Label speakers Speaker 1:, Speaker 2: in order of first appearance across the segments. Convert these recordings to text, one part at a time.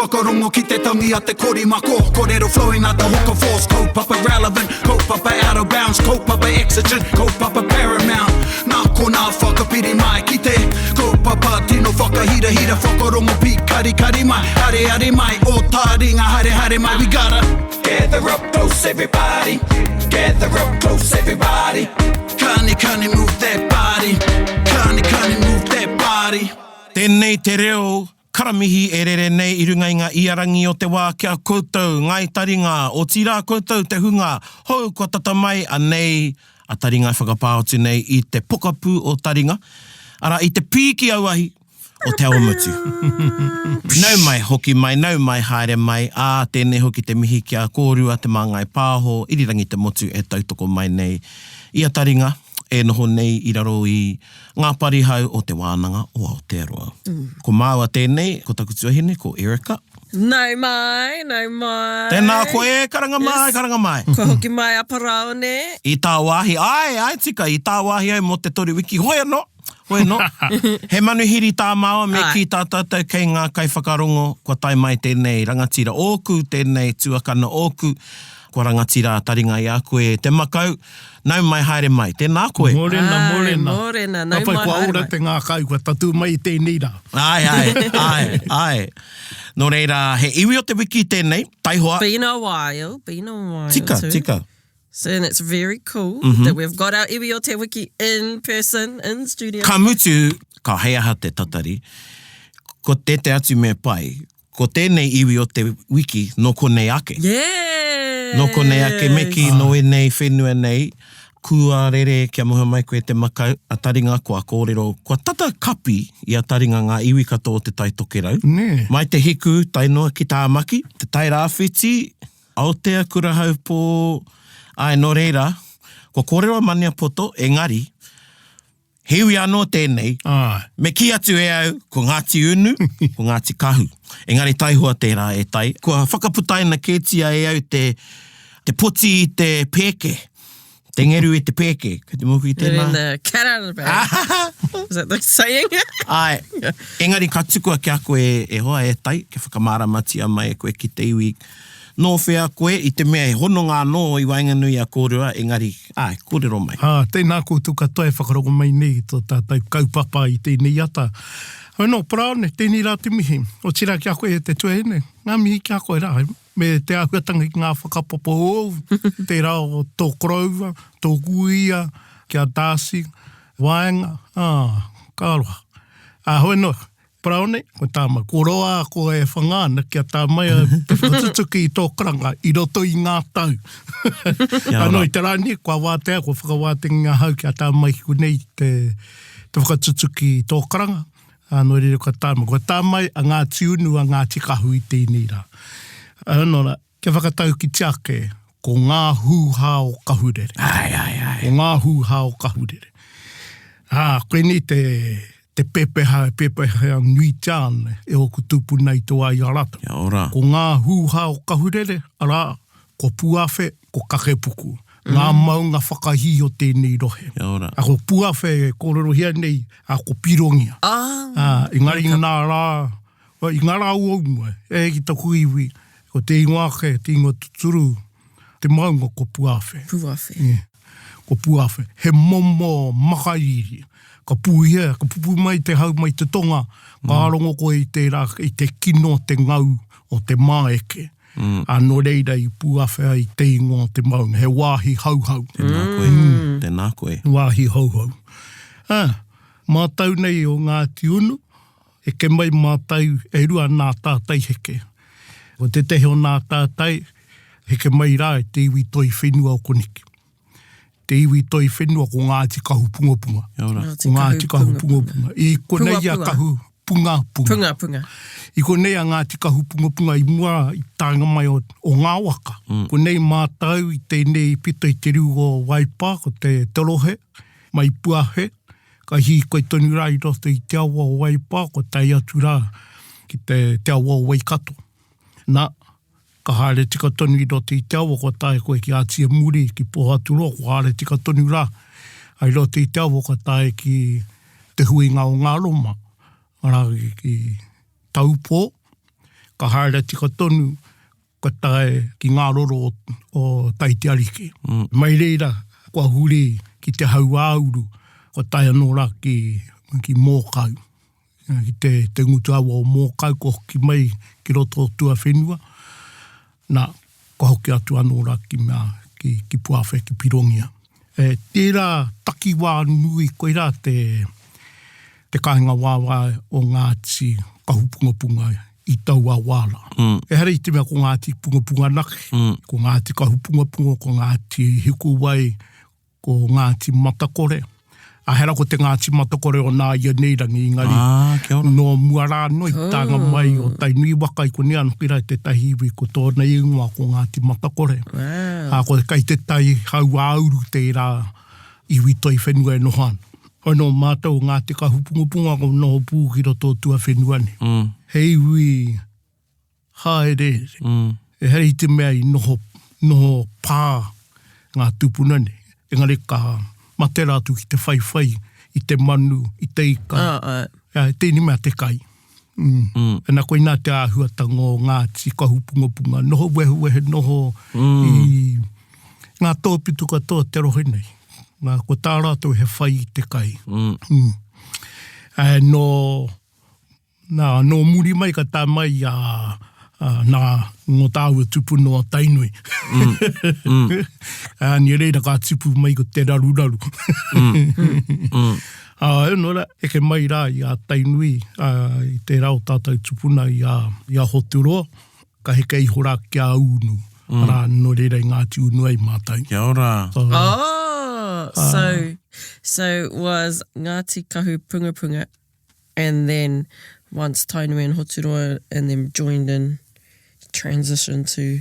Speaker 1: Whakarongo ki te tangi a te korimako Korero flowing like the hook of force Kaupapa relevant, kaupapa out of bounds Kaupapa exigent, kaupapa paramount Nā konā whakapiri mai ki te Kaupapa tino whakahirahira Whakarongo pīkarikari mai, areare mai Ō tāringa haere haere mai We gotta gather up close everybody Gather up close everybody Kani kani move that body Kani kani move that body
Speaker 2: Tēnei te reo karamihi e rere nei i runga i ngā iarangi o te wā ki a koutou, Ngāi Taringa, otirā koutou te hunga hou kua tata mai, anei a Taringa e whakapā atu nei i te pokapū o Taringa, arā, i te pīki auahi o Te Awamutu. Nau mai, hoki mai, nau mai, haere mai, ā, tēnei hoki te mihi ki a kōrua Te Māngai Pāho, Irirangi te motu e tautoko mai nei i a Taringa e noho nei i raro i ngā parihau o Te Wānanga o Aotearoa. Ko māua tēnei, ko taku tuahine, ko Erica.
Speaker 3: Nau mai, nau mai.
Speaker 2: Tēnā koe, karanga mai, karanga mai.
Speaker 3: Kua hoki mai a Paraone.
Speaker 2: I tāwāhi, āe, āe tika, i tāwāhi au mō te toru wiki, hoi anō, hoi anō. He manuhiri tā māua me kī tā tātou kei ngā kaiwhakarongo kua tae mai tēnei rangatira ōku, tēnei tuakana ōku, kua rangatira a taringa i a koe te makau, Nau mai haere mai. Tēnā koe.
Speaker 4: Mōrena, mōrena.
Speaker 3: Āe, mōrena, nau
Speaker 4: Ka pai
Speaker 3: mai
Speaker 4: kua
Speaker 3: haere
Speaker 4: ora
Speaker 3: mai.
Speaker 4: te ngākau, kua tatū mai i tēnei rā.
Speaker 2: Āe, āe, āe, āe. Nō reira, he iwi o te wiki tēnei, taihoa.
Speaker 3: Been a while, been a while
Speaker 2: Tika,
Speaker 3: too.
Speaker 2: tika.
Speaker 3: So and it's very cool that we've got our iwi o te wiki in person, in studio.
Speaker 2: Ka mutu, ka hei aha te tatari, ko tēte atu me pai, Ko tēnei iwi o te wiki nō konei ake.
Speaker 3: Yes!
Speaker 2: Nō konei ake, me kī nō ēnei whenua nei, kua rere kia moe mai koe te makau a taringa kua kōrero, kua tata kapi i a taringa ngā iwi katoa o Te Tai Tokerau,
Speaker 4: Nē.
Speaker 2: mai Te Hiku tae noa ki Tāmaki, Te Tai Rāwhiti, Aotea, Kurahaupō, āe nō reira, kua kōrero a Maniapoto, engari, He iwi anō tēnei,
Speaker 4: Āe.
Speaker 2: me kī atu e au, ko Ngāti Unu, ko Ngāti Kahu. Engari taihoa tērā e tai. Kua whakaputaina kētia e au te, te poti i te pēke, te ngeru i te pēke. Kei te mōhio ki tēnā?
Speaker 3: Letting the cat out of the bag. Is that the saying?
Speaker 2: Āe. Engari ka tukua ki a koe e hoa e tai, kia whakamāramatia mai e koe ki te iwi nō whea koe, i te mea he hononga anō i waenganui i a kōrua, engari Āe,
Speaker 4: kōrero mai. Ā, tēnā koutou katoa e whakarongo mai nei i tō tātou kaupapa i tēnei ata. Hoi nō, Paraone, tēnei rā te mihi. Otirā ki a koe e te tuahine, ngā mihi ki a koe rā, me te āhuatanga ki ngā whakapapa ōu, tērā o tō koroua, tō kuia, ki a Darcy, Waenga, ā, ka aroha. Ā, hoi nō, Paraone, ko tāma, ko roa ko e whanga ana kia tā mai a te whakatutuki i tō karanga i roto i ngā tau. Anō i te rā nei, kua wātea, kua whakawātengia ahau kia tā mai ki konei te, te whakatutuki i tō karanga. Ā, nō reira kua tā mai. Kua tā mai a Ngāti Unu, a Ngāti Kahu i tēnei rā. Anō rā, kia whakataukitia ake, ko ngā hūhā o Kahurere.
Speaker 2: Ai, ai, ai.
Speaker 4: Ko ngā hūhā o Kahurere. Ā, koinei te, te pepeha e pepeha nuitia ana e ōku tūpuna i te wā i a rātou.
Speaker 2: Kia ora.
Speaker 4: Ko ngā hūhā o Kahurere, arā, ko Puawhe, ko Kakepuku, ngā maunga whakahī o tēnei rohe.
Speaker 2: Kia ora.
Speaker 4: Ā, ko Puawhe e kōrerohia nei, ā, ko Pirongia.
Speaker 3: Ah.
Speaker 4: Ā, engari i ngā rā, i ngā rā o mua, e ki taku iwi, ko te ingoa ake, te ingoa tuturu, te maunga ko Puawhe.
Speaker 3: Puawhe.
Speaker 4: Yeah. Ko Puawhe. He momo makariri. Ka pūhia, ka pupū mai te hau mai te tonga, ka mm. rongo koe i tērā, i te kino te ngau o te māeke. Mm. A nō reira i Puawhe ai te ingoa o te maunga. He wāhi hauhau.
Speaker 2: Tēnā koe. Mm. Tēnā koe.
Speaker 4: Wāhi hauhau. Ah, mātau nei o Ngāti Unu, Heke mai mātou, e rua nā tātai heke. Ko tētehi o nā tātai, heke mai rā i te iwi toi whenua o koneki. Te iwi toi whenua ko Ngāti Kahupungapunga.
Speaker 2: Kia ora.
Speaker 4: Ko Ngāti Kahupungapunga. I konei a Kahu Punga Punga.
Speaker 3: Punga Punga.
Speaker 4: I konei a Ngāti Kahupungapunga i mua i taenga mai o, o ngā waka. Mm. Konei mātou i tēnei pito i te riu o Waipā, ko te, te rohe, mai Puahe, Ka hīkoi tonu rā i roto i te awa o Waipā, kua tae atu rā ki te, te awa o Waikato. Nā, ka haere tika tonu i roto i te awa, kua tae koe ki Ātiamuri, ki Pōhaturoa, kua haere tika tonu rā i roto i te awa, kua tae ki te huinga o ngā roma, arā, ki Taupō, Ka haere tika tonu, ka tae ki ngā roro o Tahiti Ariki. Mai reira, kua huri ki te hauāuru, kua tae anō rā ki, ki Mōkau, ki te, te ngutu awa o Mōkau, kua hoki mai ki roto o tuawhenua. Nā, kua hoki atu anō rā ki mea, ki, ki Puawhe, ki Pirongia. E, tērā takiwā nui, koirā te, te kāinga wāwae o Ngāti Kahupungapunga i taua wā rā. Mm. Ehara i te mea ko Ngāti Pungapunga anake, mm. ko Ngāti Kahupungapunga, ko Ngāti Hikuwai, ko Ngāti Matakore. A hera ko te Ngāti Matakore o nāia nei rangi, engari ah, nō mua rā anō i oh. tānga mai o Tainui waka i konei anō ki rā tētahi iwi ko tōna ingoa ko Ngāti Matakore.
Speaker 3: Wow.
Speaker 4: A, ko kai te tai hauāuru tērā iwi toi whenua e noho ana. Hoi nō mātou o Ngāti Kahupungapunga ko noho pū ki roto o tuawhenua nei.
Speaker 2: Mm.
Speaker 4: He iwi hāereere.
Speaker 2: Mm.
Speaker 4: Ehara i te mea i noho, noho pā ngā tūpuna nei, engari ka mate rātou ki te whaiwhai i te manu, i te ika,
Speaker 3: Ah, ai.
Speaker 4: ā, tēnei mea te kai. Mm.
Speaker 2: Mm.
Speaker 4: Ana koinā te āhuatanga o Ngāti Kahupungapunga, noho wehewehe, noho
Speaker 2: mm.
Speaker 4: i ngā tōpito katoa te rohe nei. Nā, ko tā rātou he whai i te kai.
Speaker 2: Mm.
Speaker 4: Mm. Ā, nō Nā, nō muri mai ka tae mai a, a nā, ngō tāua tupuna o Tainui.
Speaker 2: Mm. Mm.
Speaker 4: Ā, nī reira ka tipu mai ko te raruraru.
Speaker 2: mm. Mm.
Speaker 4: Ā, nō reira, eke mai rā i a Tainui, ā, i tērā o tātou tupuna i a, i a Hoturoa, ka heke iho rā ki a Unu.
Speaker 2: Mm.
Speaker 4: Arā, nō reira i Ngāti Unu ai mātou.
Speaker 2: Kia ora.
Speaker 4: So,
Speaker 3: oh, so, so was Ngāti Kahu Pungapunga And then once Tainui and Hoturoa and them joined in, transition to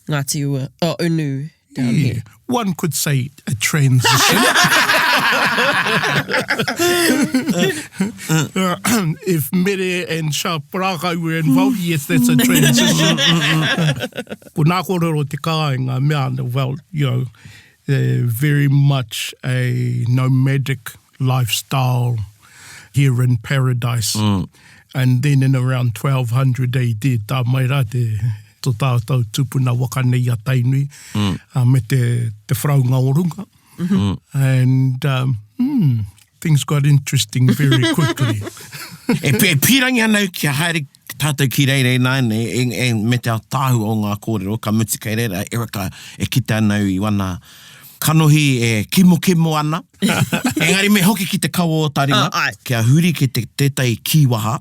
Speaker 3: Ngāti Ua, oh, Unu down
Speaker 4: yeah,
Speaker 3: here.
Speaker 4: One could say a transition. if Mere and Sharp Rākau were involved, yes, that's a transition. Ko nā kōrero te kāinga, mea ana, well, you know, very much a nomadic lifestyle here in paradise.
Speaker 2: Mm.
Speaker 4: And then in around 1200 AD, tā mai rā te to tātou tupuna waka nei a Tainui,
Speaker 2: mm.
Speaker 4: uh, me te, te wharaunga o runga.
Speaker 2: Mm -hmm.
Speaker 4: And um, mm, things got interesting very quickly.
Speaker 2: e, e pīrangi ana au kia haere tātou ki reira ināianei, e, e, me te ātaahua o ngā kōrero, ka mutu kei reira, Erica, e kite ana au i wana kanohi e kimokimo ana. Engari me hoki ki te kawa o taringa,
Speaker 3: Oh, ai.
Speaker 2: kia huri ki te, tētahi kīwaha.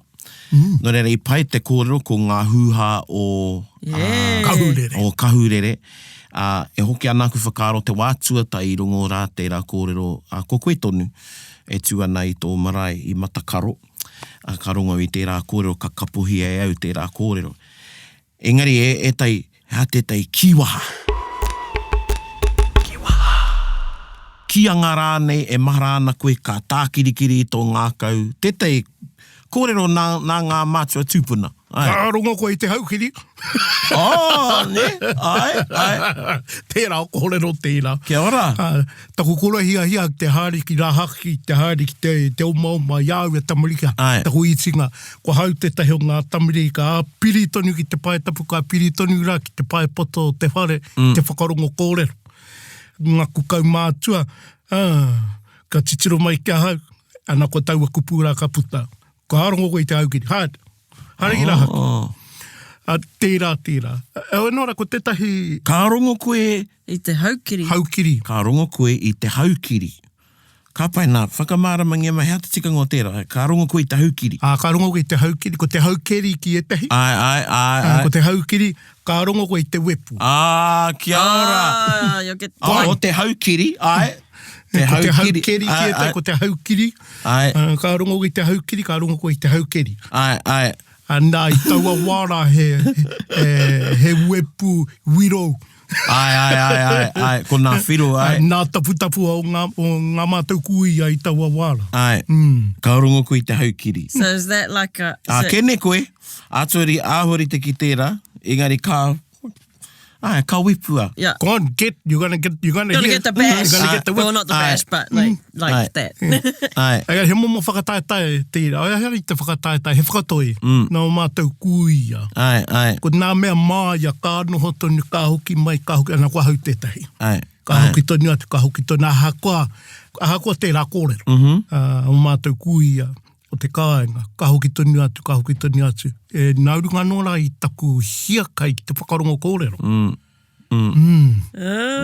Speaker 4: Mm.
Speaker 2: Nō reira, i pai te kōrero ko ngā hūhā o,
Speaker 3: Yeah.
Speaker 4: Kahurere.
Speaker 2: o Kahurere. Ā, e hoki ana aku whakaaro te wā tuatahi i rongo rā tērā kōrero, ā, ko koe tonu e tū ana i tō marae i Matakaro. Ā, ka rongo i tērā kōrero, ka kapohia e au tērā kōrero. Engari e, ētahi, he aha tētahi kīwaha? Kīwaha! Kīanga rānei e mahara ana koe ka tākirikiri i tō ngākau, tētahi kōrero nā, nā ngā mātua tūpuna. Āe.
Speaker 4: Ka rongo koe i te haukiri.
Speaker 2: Oh, nē? Āe, āe.
Speaker 4: Tērā kōrero tērā.
Speaker 2: Kia ora.
Speaker 4: Ā, Taku koro hiahia ki te haere ki rahaki, te haere ki te, te omaoma i a au e tamariki ana,
Speaker 2: Ae.
Speaker 4: taku itinga. Ko hau tētahi o ngā tamariki ka piri tonu ki te pae tapu, ka piri tonu rā ki te pae poto o te whare, mm. te whakarongo kōrero. Ngaku kaumātua, ah, ka titiro mai ki ahau, ana ko taua kupu rā ka puta. Ka rongo koe i te haukiri, haere, haere ki rahaki.
Speaker 2: Oh.
Speaker 4: A, tērā, tērā. E, nō rā, ko tētahi...
Speaker 2: Ka rongo koe...
Speaker 3: I te haukiri.
Speaker 4: Haukiri.
Speaker 2: Ka rongo koe i te haukiri. Ka pai nā, whakamāramangia mai, he aha te tikanga o tērā? Ka rongo koe i te haukiri.
Speaker 4: Ā, ka rongo koe i te haukiri, ko te haukeri ki ētahi.
Speaker 2: Āe, āe, āe, āe.
Speaker 4: Ko te haukiri, ka rongo koe i te wepu.
Speaker 2: Ā, kia ora!
Speaker 3: Ah, you'll get...
Speaker 2: Ā, o te haukiri, āe. Te
Speaker 4: Ko te haukeri ki ētahi, ko te haukiri.
Speaker 2: Āe.
Speaker 4: Ka rongo koe i te haukiri, ka rongo koe i te haukeri.
Speaker 2: Āe, āe.
Speaker 4: Nā, i taua wā rā he, he, he wepu wiro.
Speaker 2: Āe, āe, āe, āe, āe, ko nā whiro, āe.
Speaker 4: Nā taputapu o ngā, o ngā mātou kuia i taua wā rā.
Speaker 2: Āe,
Speaker 4: mm.
Speaker 2: ka rongo koe i te haukiri.
Speaker 3: So is that like a...
Speaker 2: Ā, kene koe, ātua āhua rite ki tērā, engari ka... Aye, ka wipua.
Speaker 3: Yeah.
Speaker 4: Go on, get, you're gonna get, you're gonna,
Speaker 3: Gonna
Speaker 4: hear-
Speaker 3: get the bash.
Speaker 4: You're gonna get the whip.
Speaker 3: Well, not the
Speaker 2: Aye.
Speaker 3: bash, but like, like
Speaker 2: Aye.
Speaker 3: that.
Speaker 2: Aye.
Speaker 4: Engari, he momo whakataetae tērā. Ai, ehara i te whakataetae, he whakatoi. Mm. Nā o mātou kūia.
Speaker 2: Aye, aye.
Speaker 4: Ko nā mea māia, ka noho tonu, ka hoki mai, ka hoki, ana kua hau tētahi.
Speaker 2: Aye.
Speaker 4: Ka hoki tonu atu, ka hoki tonu, ahakoa, ahakoa tērā kōrero. Mm -hmm. uh, o mātou kūia, o te kāinga, ka hoki tonu atu, ka hoki tonu atu. E, nā runga anō rā i taku hiakai ki te whakarongo kōrero.
Speaker 2: Mm. Mm.
Speaker 4: Mm.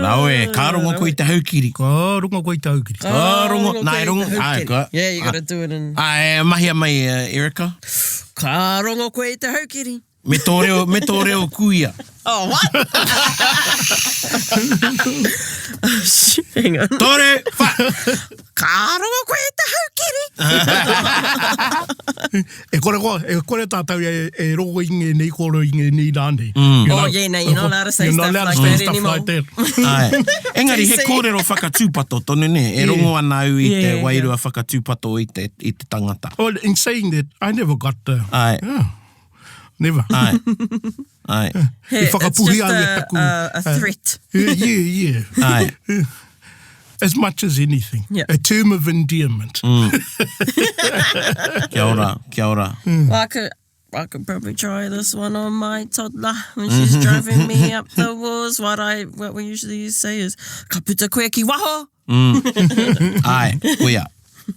Speaker 2: Rawe, ka rongo koe i te haukiri.
Speaker 4: Ka rongo koe i te haukiri.
Speaker 2: Ka rongo, nā e rongo, ai, ka.
Speaker 3: Yeah, you gotta do it in...
Speaker 2: Ai, mahia mai, uh, Erica.
Speaker 3: Ka rongo koe i te haukiri.
Speaker 2: Me tō reo, me tō reo kuia.
Speaker 3: Oh, what? Hang on.
Speaker 2: Tore, wha!
Speaker 3: Ka rongo koe i te haukiri!
Speaker 4: E kore koa, e kore tātou e, e rongo i ngēnei kōrero i ngēnei rā nei.
Speaker 2: Mm.
Speaker 4: You
Speaker 3: Oh, yeah, no, you're not allowed to say
Speaker 4: you're not
Speaker 3: stuff
Speaker 4: allowed
Speaker 3: like
Speaker 4: to say
Speaker 3: that
Speaker 4: stuff
Speaker 3: anymore.
Speaker 4: like that.
Speaker 2: Ai. Engari, he kōrero whakatūpato tonu, nē? E rongo ana au i
Speaker 3: Yeah,
Speaker 2: te
Speaker 3: yeah, yeah.
Speaker 2: wairua whakatūpato i te, i te tangata.
Speaker 4: Well, in saying that, I never got the...
Speaker 2: Ai.
Speaker 4: Yeah. Never.
Speaker 2: Ai. Ai.
Speaker 3: Hey,
Speaker 4: I
Speaker 3: it's
Speaker 4: whakapuhi
Speaker 3: just
Speaker 4: au e
Speaker 3: a,
Speaker 4: taku...
Speaker 3: a, a threat.
Speaker 4: Yeah, yeah, yeah.
Speaker 2: Ai.
Speaker 4: As much as anything.
Speaker 3: Yeah.
Speaker 4: A term of endearment.
Speaker 2: Mm. Kia ora, kia ora.
Speaker 3: Well, I could, I could probably try this one on my toddler when she's driving me up the walls. What I, what we usually say is, ka puta koe ki waho.
Speaker 2: Mm. Ai, koia,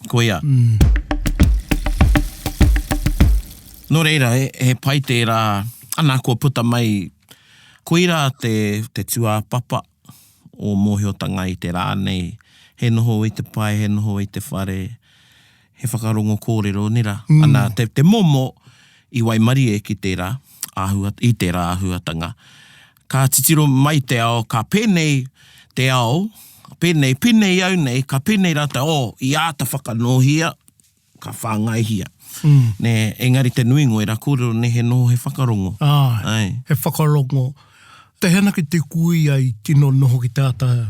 Speaker 2: koia. Mm. Nō reira, he, he pai tērā, ana kua puta mai, koirā te, te tūāpapa o mōhiotanga i te rā nei, he noho i te pae, he noho i te whare, he whakarongo kōrero, nē rā? Mm. Ana, te, te momo i waimarie ki tērā āhua, i tērā āhuatanga. Ka titiro mai te ao, ka pēnei te ao, pēnei, pēnei au nei, ka pēnei rātou, oh, i āta whakanōhia, ka whāngaihia. Mm. Nē, engari te nuinga o ērā kōrero, nē, he noho, he whakarongo.
Speaker 4: Āe,
Speaker 2: Ai.
Speaker 4: he whakarongo. Te hena ki te kuia i tino noho ki te ata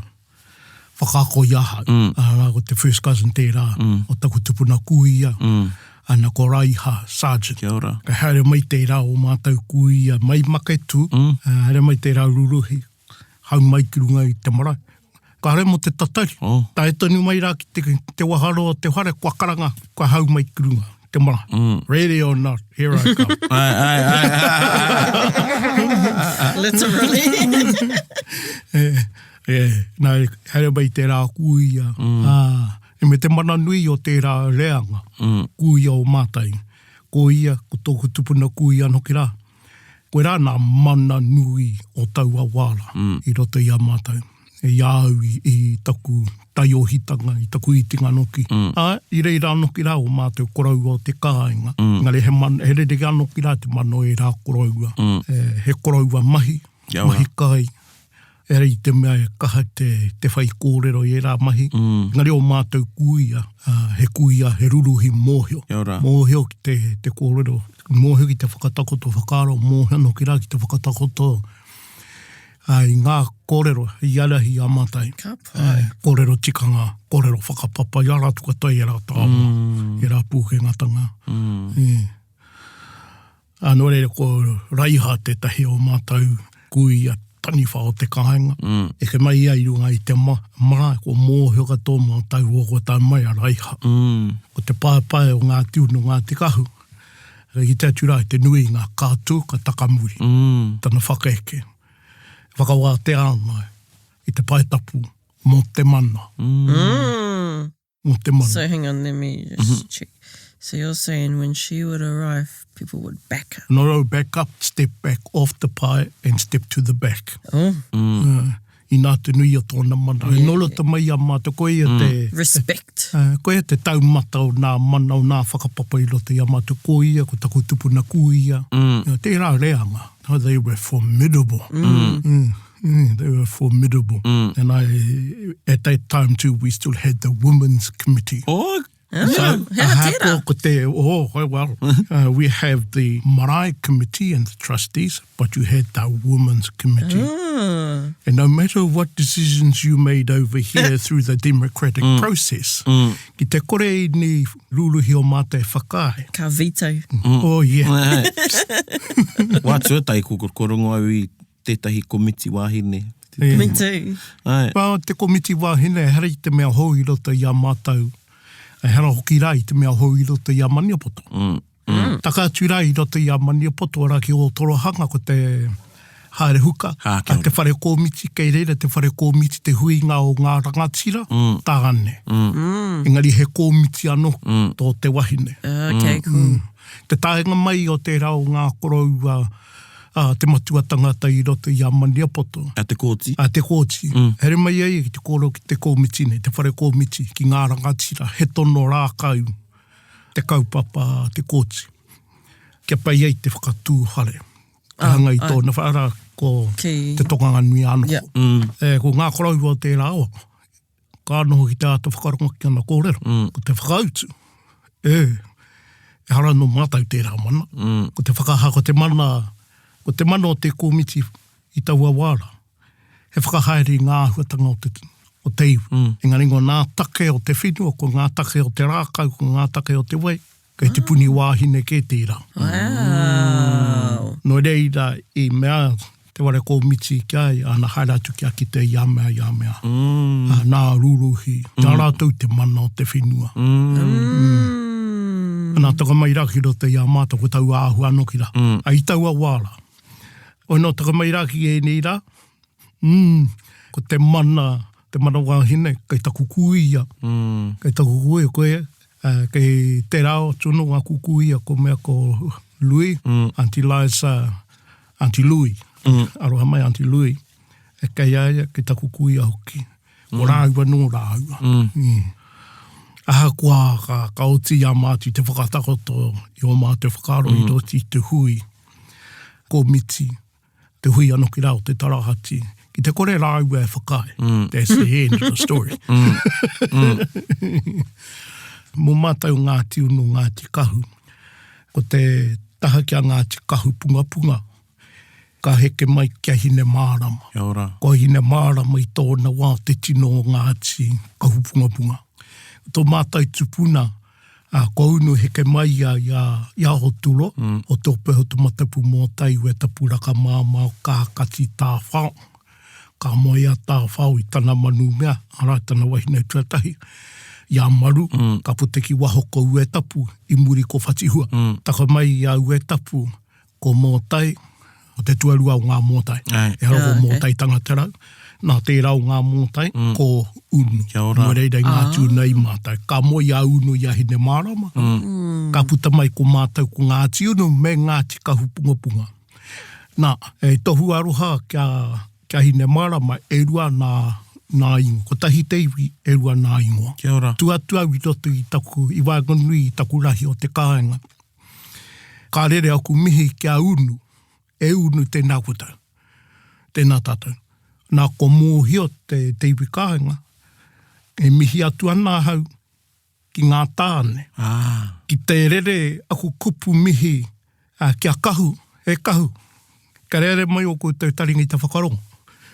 Speaker 4: whakaako i ahau. Mm. Arā, ko te first cousin tērā mm. o taku tupuna kuia. Mm. Ana ko Raiha Sargent.
Speaker 2: Kia ora.
Speaker 4: Ka haere mai tērā o mātou kuia mai Maketū, mm. haere mai tērā ruruhi, hau mai ki runga i te marae. Ka haere mō te tatari.
Speaker 2: Oh.
Speaker 4: Tae tonu mai rā ki te, te waharoa o te whare, kua karanga, kua hau mai ki runga te marae. Mm. Ready or not, here I come.
Speaker 2: Ai, ai, ai,
Speaker 3: ai. Literally.
Speaker 4: eh, E, nā, haere mai tērā kūia, mm. ā, e me te mana nui o tērā reanga, mm. kūia o mātai. Ko ia, ko tōku tupuna kūia noki rā. Koirā nā mana nui o taua wā rā mm. i roto i a mātou. I a au i, i taku taiohitanga, i taku itinga noki. Mm. Ā, i reira noki rā o mātou koroua o te kāinga. Mm. Engari he, mana, he rereke anoki rā te mana o ērā koroua. Mm. E, he koroua mahi, mahi kai, Ehara i te mea e kaha te, te whai kōrero i ērā mahi. Mm. Engari o mātou kūia, uh, he kūia, he ruruhi mōhio.
Speaker 2: Kia ora.
Speaker 4: Mōhio ki te, te kōrero, mōhio ki te whakatakoto whakaaro, mōhio anō ki rā ki te whakatakoto uh, i ngā kōrero i arahi a mātou.
Speaker 3: Ka pai.
Speaker 4: Uh, kōrero tikanga, kōrero whakapapa, i a rātou katoa i ērā taonga, mm. i ērā pūkengatanga.
Speaker 2: Mm.
Speaker 4: Yeah. Ā, nō reira ko Raiha tētahi o mātou kuia taniwha o te kāinga.
Speaker 2: Mm.
Speaker 4: Eke mai ia i runga i te ma, marae, kua mōhio katoa mātou o kua tae mai a Raiha.
Speaker 2: Mm.
Speaker 4: Ko te paepae o Ngāti Unu, Ngāti Kahu, ka kite atu rā i te nui i ngā kātū ka takamuri,
Speaker 2: mm.
Speaker 4: tana whakaeke. Whakawātea ana i te pae tapu mō te mana.
Speaker 3: Mm.
Speaker 4: Mō te mana.
Speaker 3: So hang on, let me just mm -hmm. check. So you're saying when she would arrive, people would back up?
Speaker 4: No, no, back up, step back off the pae and step to the back.
Speaker 3: Oh.
Speaker 2: Mm.
Speaker 4: Uh, inā te nui o tōna mana. Yeah. Nō roto mai a mātou, ko ia mm. te...
Speaker 3: Respect.
Speaker 4: Uh, ko ia te taumata o nā mana, o nā whakapapa i roto i a mātou. Ko ia, ko taku tupuna kuia.
Speaker 2: Mm.
Speaker 4: Uh, tērā reanga. Oh, they were formidable.
Speaker 2: Mm.
Speaker 4: Mm. Mm, they were formidable.
Speaker 2: Mm.
Speaker 4: And I, at that time too, we still had the women's committee.
Speaker 2: Oh,
Speaker 3: Oh, so,
Speaker 4: ahakoa ko te, oh, well, uh, we have the marae committee and the trustees, but you had the women's committee.
Speaker 3: Oh.
Speaker 4: And no matter what decisions you made over here through the democratic
Speaker 2: mm.
Speaker 4: process,
Speaker 2: mm.
Speaker 4: ki te kore i ni rūruhi o mātou e whakaae.
Speaker 3: Ka veto.
Speaker 4: Mm. Oh, yeah.
Speaker 2: Wā tuatahi ko, ko rongo au i. tētahi komiti wāhine.
Speaker 3: Me too.
Speaker 2: Āe.
Speaker 4: Well, te komiti wāhine, ehara i te mea hou i roto i a mātou, ehara hoki rā i te mea hou i roto i a Maniapoto. Mm. Mm. Taka atu rā i roto i a Maniapoto, arā ki Ōtorohanga, ko te haere huka,
Speaker 2: Ha, kia
Speaker 4: a te whare kōmiti, kei reira te whare kōmiti te huinga o ngā rangatira, mm. tāne.
Speaker 2: Mm. mm.
Speaker 4: Engari he kōmiti anō mm. tō te wahine.
Speaker 3: Okay, mm. cool. Mm.
Speaker 4: Te taenga mai o tērā o ngā koroua, a te matua tangata i roto i a Maniapoto.
Speaker 2: A Te Kooti.
Speaker 4: A Te Kooti. Mm. Here mai ai ki te kōrero ki te kōmiti nei, te whare kōmiti, ki ngā rangatira, he tono rākau te kaupapa a Te Kooti. Kia pai ai te whakatū whare. Te ah, hanga i tōna whare, arā, ko
Speaker 3: Ki...
Speaker 4: te tokanga nui a noho.
Speaker 3: Yeah.
Speaker 2: Mm.
Speaker 4: E, ko ngā koroua o tērā o, Ka noho ki te āta whakarongo ki ana kōrero.
Speaker 2: Mm.
Speaker 4: Ko te whakautu, e, ehara nō mātou tērā mana.
Speaker 2: Mm.
Speaker 4: Ko te whakaha, ko te mana, ko te mana o te kōmiti i taua wā rā, he whakahaere i ngā āhuatanga o te, o te iwi.
Speaker 2: Mm.
Speaker 4: Engari ko ngā take o te whenua, ko ngā take o te rākau, ko ngā take o te wai, kei te puni wāhine kē tērā.
Speaker 3: Wow.
Speaker 4: Nō reira, i mea te whare kōmiti ki a ia, ana haere atu kia kite i a mea, i a mea. Mm. Nā rūruhi, mm. nā rātou te mana o te whenua.
Speaker 2: Mm.
Speaker 3: Mm.
Speaker 4: Nā taka mai rā ki roto i a mātou, ko taua āhua anō ki rā.
Speaker 2: Mm.
Speaker 4: A i taua wā rā. Oi nō taka mai rā ki ēnei rā, mm, ko te mana, te mana wāhine, kei taku kuia,
Speaker 2: mm.
Speaker 4: kei taku kuia, koe, Uh, kei te rā o tunu ngā kukuia ko mea ko Lui,
Speaker 2: mm.
Speaker 4: Auntie Liza, Auntie Lui,
Speaker 2: mm.
Speaker 4: aroha mai Auntie Lui, e kei a ia, kei taku kuia hoki. Ko
Speaker 2: mm.
Speaker 4: rāua nō rāua.
Speaker 2: Mm.
Speaker 4: Mm. Ahakoa ka, ka oti i a mātou te whakatakoto i o mātou whakaaro mm. i roti i te hui, komiti, te hui ano ki rā o te tarahati, ki te kore rāua e whakaae.
Speaker 2: Mm.
Speaker 4: That's the end of the story.
Speaker 2: Mm. Mm.
Speaker 4: Mō mātou Ngāti Unu, Ngāti Kahu, ko te taha ki a Ngāti Kahu Pungapunga, ka heke mai ki a Hinemārama.
Speaker 2: Kia ora.
Speaker 4: Ko Hinemārama i tōna wā te tino o Ngāti Kahu Pungapunga. Tō mātou tupuna, Ā, kua unu heke mai ia i a, i a Hoturoa,
Speaker 2: Mm.
Speaker 4: o Te Ope Hotumatapu Mōtai Uetapu Raka Māmao Kākati Tāwhao. Ka moe a Tāwhao i tana manu mea, arā, tana wahine tuatahi, i a Maru,
Speaker 2: Mm.
Speaker 4: ka puta ki waho ko Uetapu, i muri ko Whatihua.
Speaker 2: Mm.
Speaker 4: Taka mai i a Uetapu, ko Mōtai, ko te tuarua o ngā mōtai.
Speaker 2: Āe.
Speaker 4: Ehara ko
Speaker 3: Ah, okay.
Speaker 4: Mōtai tangata rau, nā tērā o ngā mōtai,
Speaker 2: Mm.
Speaker 4: ko Unu.
Speaker 2: Kia ora.
Speaker 4: Nō reira i ngā tūna i mātou. Ka moe a Unu i a Hinemārama,
Speaker 2: Mm.
Speaker 4: ka puta mai ko mātou ko Ngāti Unu me Ngāti Kahupungapunga. Nā, e tohu aroha kia, kia Hinemārama, e rua nā, nā ingoa. Kotahi te iwi, e rua nā ingoa.
Speaker 2: Kia ora.
Speaker 4: Tu atu au i roto i taku, i waenganui i taku rahi o te kāinga. Ka rere aku mihi ki a Unu, e Unu tēnā koutou, tēnā tātou. Nā kua mōhio te, te iwi kāinga, e mihi atu ana ahau ki ngā tāne.
Speaker 2: Ah.
Speaker 4: Ki te rere aku kupu mihi uh, ki a Kahu, e Kahu, kia rere mai o koutou taringa i te whakarongo.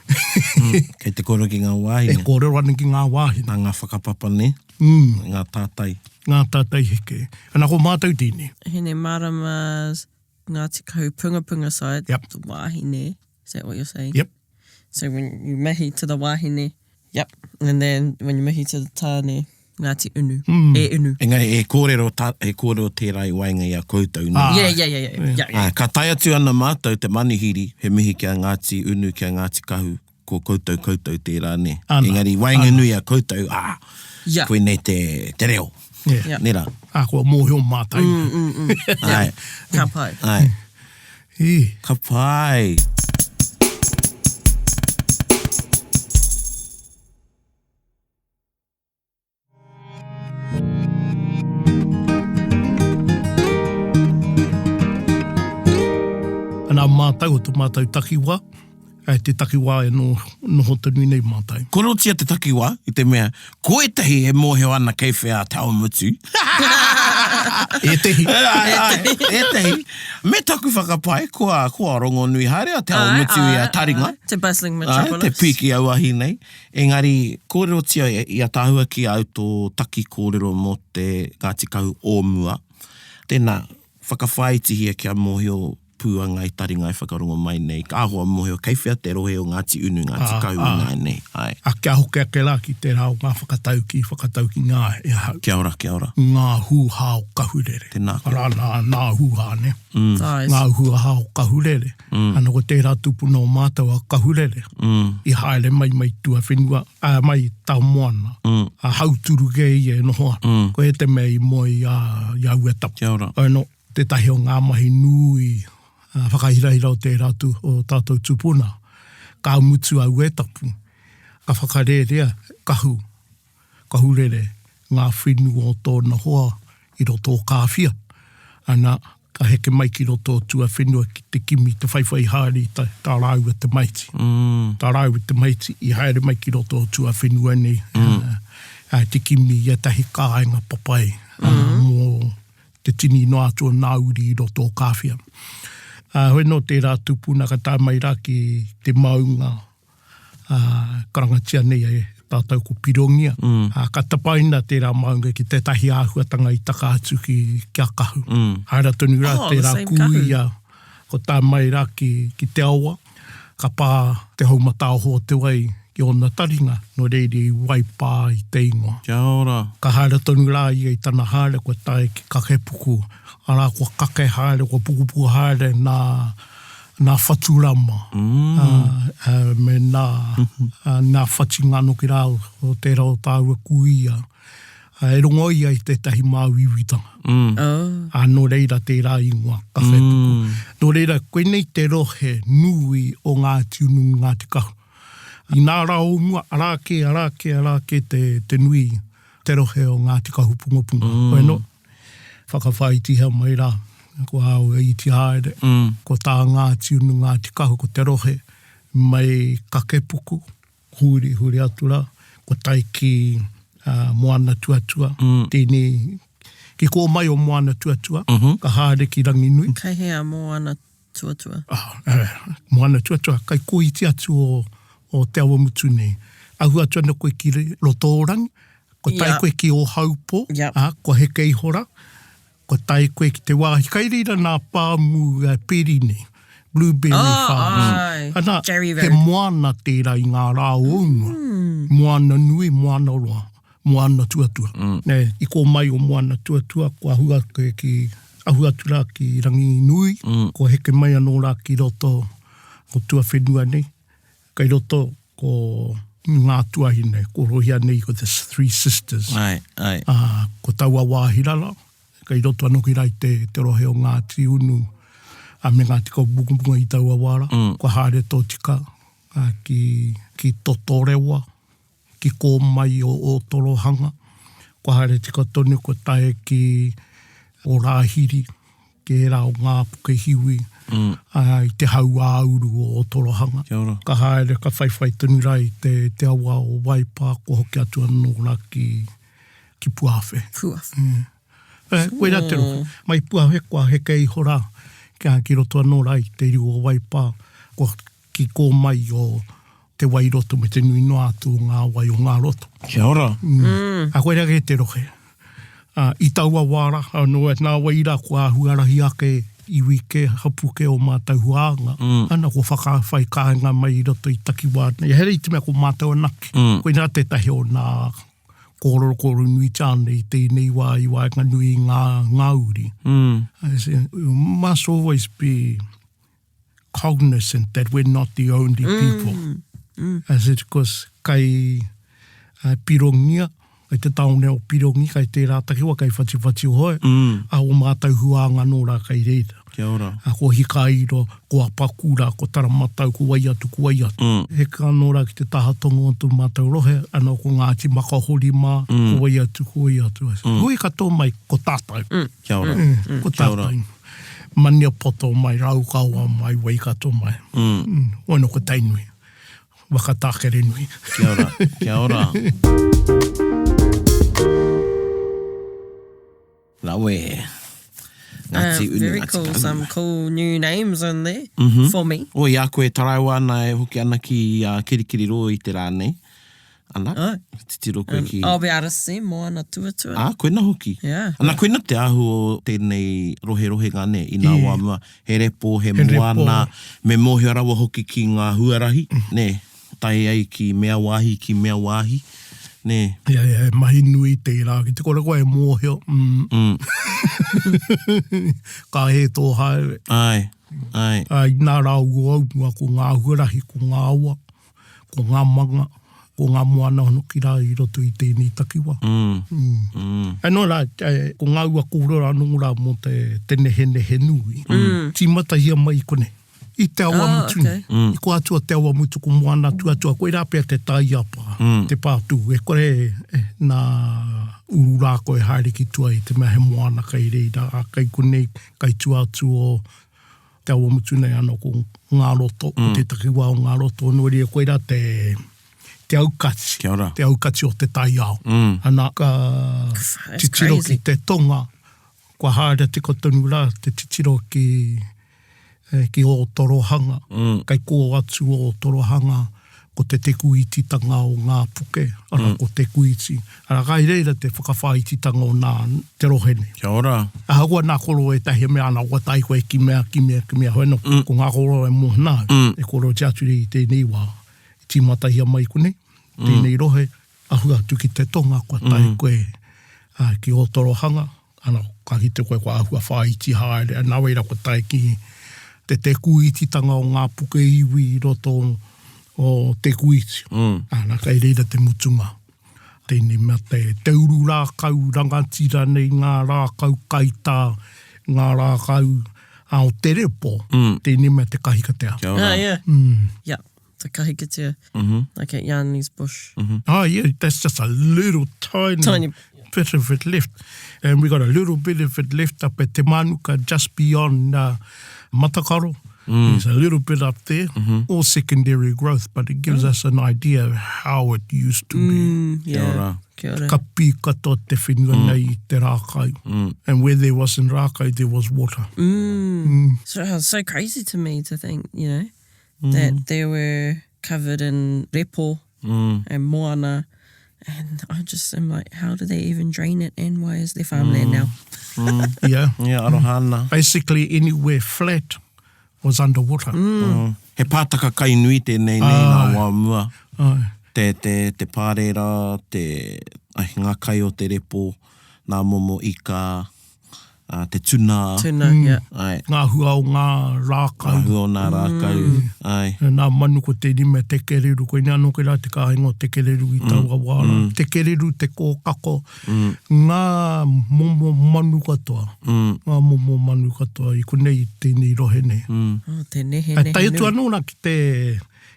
Speaker 2: mm, kei te kōrero ki ngā wāhine.
Speaker 4: E kōrero ana ki ngā wāhine.
Speaker 2: Nā ngā whakapapa, nē?
Speaker 4: Mm.
Speaker 2: Ngā tātai.
Speaker 4: Ngā tātai heke. Ana ko mātou tēnei.
Speaker 3: Hinemārama's Ngāti Kahu Pungapunga side,
Speaker 4: Yep.
Speaker 3: the wāhine. Is that what you're saying?
Speaker 4: Yep.
Speaker 3: So when you mihi to the wāhine, yep. And then when you mihi to the tāne, Ngāti Unu.
Speaker 4: Mm.
Speaker 3: E Unu.
Speaker 2: Engari e kōrero, tā, e kōrero tērā i waenga i a koutou, nē?
Speaker 4: Ah.
Speaker 3: Yeah, yeah, yeah, yeah. yeah, yeah.
Speaker 2: Ā, ka tae atu ana mātou te manuhiri, he mihi ki a Ngāti Unu, ki a Ngāti Kahu, ko koutou koutou tērā, nē?
Speaker 4: Ana.
Speaker 2: Engari waenganui a koutou, ā,
Speaker 3: Yeah.
Speaker 2: koinei te, te reo.
Speaker 4: Yeah.
Speaker 3: Yeah.
Speaker 2: Nē rā?
Speaker 4: Ā, kua mōhio mātou.
Speaker 3: Mm, mm, mm.
Speaker 2: Āe,
Speaker 3: Ka pai.
Speaker 2: āe.
Speaker 4: Ī.
Speaker 2: Ka pai.
Speaker 4: Ana mātou o to mātou takiwā, e te takiwā e no, noho tonu nei mātou.
Speaker 2: Korotia te takiwā, i te mea, ko ētahi e mōhio ana kei whea a Te Awamutu.
Speaker 4: Ētehi.
Speaker 2: Ai, ai, ētehi. Me taku whakapae, kua, kua rongonui haere a Te Awamutu i a Taringa.
Speaker 3: Te bustling
Speaker 2: Ai,
Speaker 3: metropolis.
Speaker 2: te piki auahi nei. Engari, kōrerotia i a tāua ki a au tō taki kōrero mō te Ngāti Kahu o mua. Tēnā, whakawhāitihia kia mōhio. hapū a Ngāi Taringa e whakarongo mai nei, ka hoa mōhio kei whea te rohe o Ngāti Unu, Ngāti Kahu ināianei, āe.
Speaker 4: A kia hoki ake rā ki tērā o ngā whakataukī, whakatauki ngā e ahau.
Speaker 2: Kia ora, kia ora.
Speaker 4: Ngā hūhā o Kahurere.
Speaker 2: Tēnā koe.
Speaker 4: Arā nā, nā hūhā, nē.
Speaker 3: Nice.
Speaker 4: Ngā hūhā o Kahurere. Ana ko tērā tupuna o mātou a Kahurere. I haere mai mai tuawhenua, ā, mai Taomoana. A Hauturu kē ia e noho ana. Ko ia te mea i moe i a, i a Uetapu.
Speaker 2: Kia ora.
Speaker 4: Ano, tētahi o ngā mahi nui whakahirahira o tērā tu, o tātou tupuna, ka mutu a Uetapu, ka whakarērea Kahu, Kahurere, ngā whenua o tōna hoa i roto o Kāwhia. Ana, ka heke mai ki roto o tuawhenua ki te kimi, te whaiwhai haere i tā, tā rāua tamaiti. Mm. Tā rāua tamaiti i haere mai ki roto o tuawhenua nei, mm. uh, te kimi i ētahi kāinga papai mm. uh, mō te tini noa atu o nā uri i roto o Kāwhia. Uh, hoi nō tērā tupuna ka tae mai rā ki te maunga ā, karangatia nei e tātou ko Pirongia, mm. ā, ka tapaina tērā maunga ki tētahi āhuatanga i taka atu ki, ki a Kahu. Mm. Haere tonu rā oh, tērā kūia, ko tae mai rā ki, ki te awa, ka pā te haumataaho o te wai ki ōna taringa, nō reira i waipā i te ingoa.
Speaker 2: Kia ora.
Speaker 4: Ka haere tonu rā ia i tana haere kua tae ki Kakepuku, arā kua kake haere, kua pukupuku haere nā nā whaturama, me nā, nā whatinga anō ki rā o tērā o tāua kuia, e rongo ia i tētahi māuiuitanga. Ā, nō reira tērā ingoa, Kawhepuku. Nō reira, koinei te rohe nui o Ngāti Unu me Ngāti Kahu. Inā rā o mua, arā kē, arā kē, arā kē te, te nui, te rohe o Ngāti Kahupungapunga. Koe nō? Whakawhāitihia mai rā, ko au e iti haere, ko tā Ngāti Unu, Ngāti Kahu, ko te rohe mai Kakepuku, huri, huri atu rā, ko tae ki Moana Tuatua, tēnei, ki kō mai o Moana Tuatua, ka haere ki Ranginui.
Speaker 3: Kei hea Moana Tuatua?
Speaker 4: Moana Tuatua, kai kōiti atu o, o Te Awamutu nei. Ahu atu ana koe ki Roto-o-Rangi, Kua tae koe ki Ōhaupō, ā, kua heke iho rā, kua tae koe ki te wāhi kai reira nā pāmu peri nei, blueberry farms. Ana, he moana tērā i ngā rā o mua, moana nui, moana roa, moana tuatua. Nē, i kō mai o moana tuatua, kua ahu ake ki, ahu atu rā ki Ranginui, kua heke mai anō rā ki roto o tuawhenua nei. Kei roto ko ngā tuahine, ko rohia nei ko the three sisters.
Speaker 2: Ae, ae.
Speaker 4: Ā, ko taua wāhi rara, kei roto anō ki rā i te, te rohe o Ngāti Unu, ā, me Ngāti Kaupungapunga i taua wā rā. Kua haere tōtika, ā, ki, ki Totorewa, ki kō mai o Ōtorohanga, kua haere tika tonu, kua tae ki Ōrāhiri, ki ērā o ngā puke hiwi i te hauāuru o Ōtorohanga.
Speaker 2: Kia ora.
Speaker 4: Ka haere, ka whaiwhai tonu rā i te, te awa o Waipā, kua hoki atu anō rā ki, ki Puawhe.
Speaker 3: Puawhe.
Speaker 4: Eh, koirā te rohe. Mai Puawhe kua heke iho rā, kia, ki roto anō rā i te riu o Waipā, kua ki kō mai o te wai roto me te nui noa atu o ngā wai o ngā roto.
Speaker 2: Kia ora.
Speaker 4: Mm. A koirā kē te rohe. Ā, i taua wā rā, anō, nā wai rā kua āhuarahi ake iwi kē, hapū kē o mātou huānga, ana kua whakawhai kāinga mai i roto i takiwā nei. Ehara i te mea ko mātou anake. Koinā tētahi o nā kōrero kōrero nuitia ana i tēnei wā i waenganui i ngā, ngā uri. I say, we must always be cognizant that we're not the only people. Mm. Mm. I said, because kai uh, pirongia, kai te taone o Pirongi, kai tērā takiwa, kai whatiwhati hoe, mm. a o mātou huānga nō rā kai reira.
Speaker 2: Kia ora.
Speaker 4: A ko Hikairo, ko Apakura, ko Taramatau, ko wai atu, ko wai atu. Mm. Heka anō rā ki te taha tonga o tō mātou rohe, anō ko Ngāti Makahori mā, mm. ko wai atu, ko wai atu. Mm. Hui katoa mai, ko tātou.
Speaker 3: Mm.
Speaker 2: Kia ora.
Speaker 4: Mm. Ko tātou. Maniapoto mai, Raukawa mai, Waikato mai. Mm. Ono ko Tainui. Waka tākere nui.
Speaker 2: Kia ora, kia ora. Rawe.
Speaker 3: Ngāti uh, Unu, very Ngāti cool, some cool new names in there mm -hmm. for me.
Speaker 2: O, i a koe taraiwa ana e hoki ana ki uh, Kirikiriroa i te rā nei. Ana,
Speaker 3: Ai.
Speaker 2: titiro koe ki...
Speaker 3: I'll be able to see moana tuatua.
Speaker 2: Ā, koina hoki.
Speaker 3: Yeah.
Speaker 2: Ana, koina te āhua o tēnei roherohenga, nē, i nā wā mua. He repo, he
Speaker 4: He repo.
Speaker 2: moana, me mōhio rawa hoki ki ngā huarahi, nē, tae ai ki mea wāhi, ki mea wāhi, nē.
Speaker 4: Yeah, yeah, he mahi nui tērā, ki te kore koe e mōhio, mm.
Speaker 2: Mm.
Speaker 4: Ka hē tō haere.
Speaker 2: Āe, āe.
Speaker 4: Ā, inā rā o au mua ko ngā huarahi, ko ngā awa, ko ngā manga, ko ngā moana hoki rā i roto i tēnei takiwā.
Speaker 2: Mm. Mm.
Speaker 4: Anō rā, ko ngā ua kōrero anō rā mō te, te nehenehe nui. Mm. Tīmatahia mai i konei. I te awa
Speaker 3: Oh,
Speaker 4: mutu nei.
Speaker 3: okay.
Speaker 2: Mm.
Speaker 4: I ko atua te awa mutu, ko moana tuatua, koirā pea te taiapa,
Speaker 2: Mm.
Speaker 4: te pātū. E kore e, nā uru rā koe haere ki tua i te mea he moana kei reira, a kei konei, kei tua atu o Te Awamutu nei anō ko ngā roto, ko te takiwā o ngā roto, nō reira koirā te, te aukati,
Speaker 2: Kia ora.
Speaker 4: te aukati o te taiao.
Speaker 2: Mm.
Speaker 4: Ana, ka
Speaker 3: That's
Speaker 4: titiro
Speaker 3: crazy.
Speaker 4: ki te tonga, kua haere tika tonu rā te titiro ki, eh, ki Ōtorohanga,
Speaker 2: Mm.
Speaker 4: kei kō atu o Ōtorohanga, ko te Te Kūititanga o ngā puke, arā, ko Te Kūiti. Arā, kai reira te whakawhāititanga o nā te rohe nei.
Speaker 2: Kia ora.
Speaker 4: Ahakoa nā koro ētahi e mea ana, kua tae koe ki mea, ki mea, ki mea, hoi anō, ko ngā koro e mōhio nā, e kōrerotia atu nei i tēnei wā, i tīmatahia mai konei, tēnei rohe, ahu atu ki te tonga, kua tae koe ki Ōtorohanga, Ana, ka kite koe kua āhua whāiti haere, nā wai rā kua tae ki te Te Kūititanga o ngā puke iwi i roto o Te Kūiti. Ana, kei reira te mutunga. Tēnei mea te, te uru rākau rangatira nei, ngā rākau kaitā, ngā rākau o te repo, tēnei mea te kahikatea.
Speaker 2: Kia ora.
Speaker 3: Ah, yeah. Yeah, the kahikatea. Like at Yanni's bush.
Speaker 4: Oh, yeah, that's just a little tiny,
Speaker 3: Tiny.
Speaker 4: bit of it left. And we got a little bit of it left up at Te Manuka, just beyond uh, Matakaro. There's a little bit up there, all secondary growth, but it gives us an idea of how it used to be.
Speaker 3: Mm, yeah.
Speaker 2: Kia ora.
Speaker 3: Kia ora.
Speaker 4: Kapi katoa te whenua nei i te rākau. And where there wasn't rākau, there was water.
Speaker 3: So it's so crazy to me to think, you know, that they were covered in repo and moana. And I just am like, how do they even drain it? And why is there farmland now?
Speaker 4: Yeah.
Speaker 2: Yeah, aroha ana.
Speaker 4: Basically, anywhere flat was underwater.
Speaker 2: He pātaka kai nui tēnei nei ngā wā mua.
Speaker 4: Ai.
Speaker 2: Te, te, te pārera, te, ai, ngā kai o te repo, ngā momo ika, ā, te tuna.
Speaker 3: Tuna, yeah.
Speaker 2: Āe.
Speaker 4: Ngā hua o ngā rākau.
Speaker 2: Ngā hua o ngā rākau, āe.
Speaker 4: Nā manu ko te rima te kereru, koinei anō koe rā te kāinga o te kereru i taua wā rā. Te kereru, te kōkako, ngā momo manu katoa, ngā momo manu katoa i konei i tēnei rohe nei.
Speaker 3: Oh, te nehe, nehe
Speaker 4: Tae atu
Speaker 3: nui.
Speaker 4: anō rā ki te,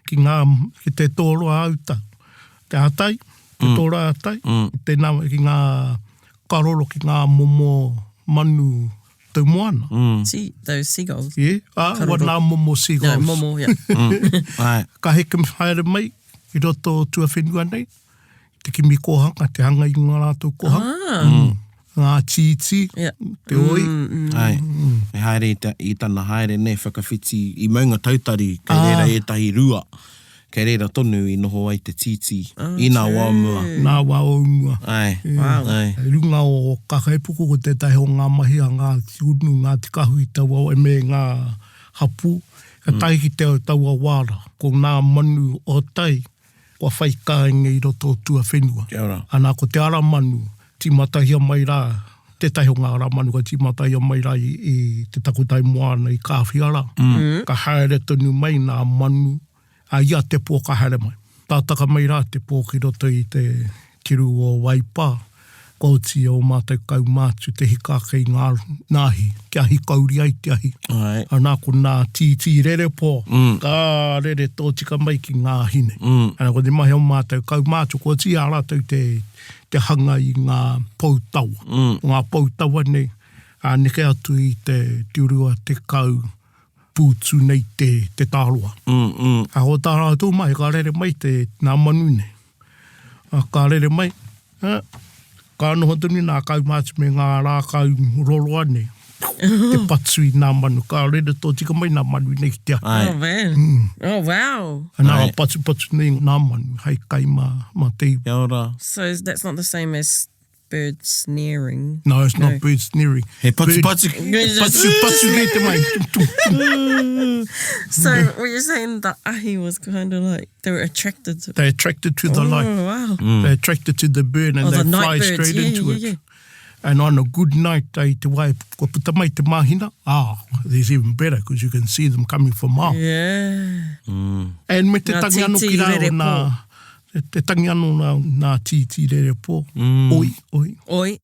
Speaker 4: ki ngā, ki te tōroa auta, te ātai, te tōroa ātai, tēnā ki ngā karoro ki ngā momo manu tau moana.
Speaker 2: Mm.
Speaker 3: See, those seagulls.
Speaker 4: Yeah, ah,
Speaker 3: Karoro.
Speaker 4: wa nā momo seagulls.
Speaker 3: No, momo, yeah.
Speaker 2: Mm. Ai.
Speaker 4: Ka heke haere mai i roto o tuawhenua nei, te kimi kōhanga, te hanga i ngā rātou kōhanga.
Speaker 3: Ah.
Speaker 4: Mm. Ngā tītī,
Speaker 3: Yeah.
Speaker 4: te oi.
Speaker 3: Mm, mm.
Speaker 2: Ai. E haere i, ta, i tana haere nei whakawhiti i Maunga Tautari, kei
Speaker 4: Ah.
Speaker 2: reira ētahi rua. Kei reira tonu i noho ai te tītī i nā wā mua.
Speaker 4: Nā wā o mua.
Speaker 2: Āe.
Speaker 3: Wow.
Speaker 2: Āe.
Speaker 4: I runga o Kakaipuku ko tētahi o ngā mahi a Ngāti Unu, Ngāti Kahu i taua wā, me ngā hapū. Ka tae ki te taua wā rā, ko ngā manu o tai kua whai kāinga i roto o tuawhenua.
Speaker 2: Kia ora.
Speaker 4: Anā, ko te ara manu, tīmatahia mai rā, tētahi o ngā ara manu ka tīmatahia mai rā i, i te takutai moana i Kāwhia rā. Ka haere tonu mai ngā manu Ā, i a te pō ka haere mai. Tātaka mai rā te pō ki roto i te tiru o Waipā, kua oti e ō mātou kaumātu te hika ake i ngā nāhi, kia hikauri ai te ahi.
Speaker 2: Āe.
Speaker 4: Anā, ko nā tītī rere pō, ka rere tōtika mai ki ngā hine. Anā, ko te mahi o mātou kaumātu, kua oti i a rātou te, te hanga i ngā pou tawa. Ko ngā pou tawa nei, ā, neke atu i te 20 pūtu nei te, te tāroa.
Speaker 2: Mm, mm.
Speaker 4: A ko tā rātou mahi, ka rere mai te, nā manu nei. A, ka rere mai, a, ka noho tonu nā kaumātu me ngā rākau roroa nei. Te patu i nā manu. Ka rere tōtika mai nā manu nei ki te ahi.
Speaker 2: Ai.
Speaker 3: Oh man. Oh wow.
Speaker 4: Nā
Speaker 2: Ai.
Speaker 4: patupatu nei nā manu hei kai mā, mā te iwi.
Speaker 2: Kia ora.
Speaker 3: So that's not the same as bird snaring.
Speaker 4: No, it's
Speaker 3: No.
Speaker 4: not bird snaring.
Speaker 2: He patu patu.
Speaker 4: Patu patu nei te mai. Tum, tum, tum.
Speaker 3: So were you saying the ahi was kind of like they were attracted to
Speaker 4: They're attracted to the light.
Speaker 3: Oh wow.
Speaker 4: They're attracted to the bird and
Speaker 3: Oh,
Speaker 4: they
Speaker 3: the
Speaker 4: fly
Speaker 3: night birds.
Speaker 4: straight
Speaker 3: Yeah,
Speaker 4: into
Speaker 3: yeah,
Speaker 4: it.
Speaker 3: yeah.
Speaker 4: And on a good night, i te wā e kua puta mai te mahina, ah, there's even better because you can see them coming from miles.
Speaker 3: Yeah.
Speaker 4: And me te
Speaker 3: Ngā
Speaker 4: tangi anō
Speaker 3: tītī
Speaker 4: ki rā o
Speaker 3: rere
Speaker 4: nā,
Speaker 3: pō.
Speaker 4: te tangi anō nā, nā tītī rere pō. Oi, oi.
Speaker 3: Oi.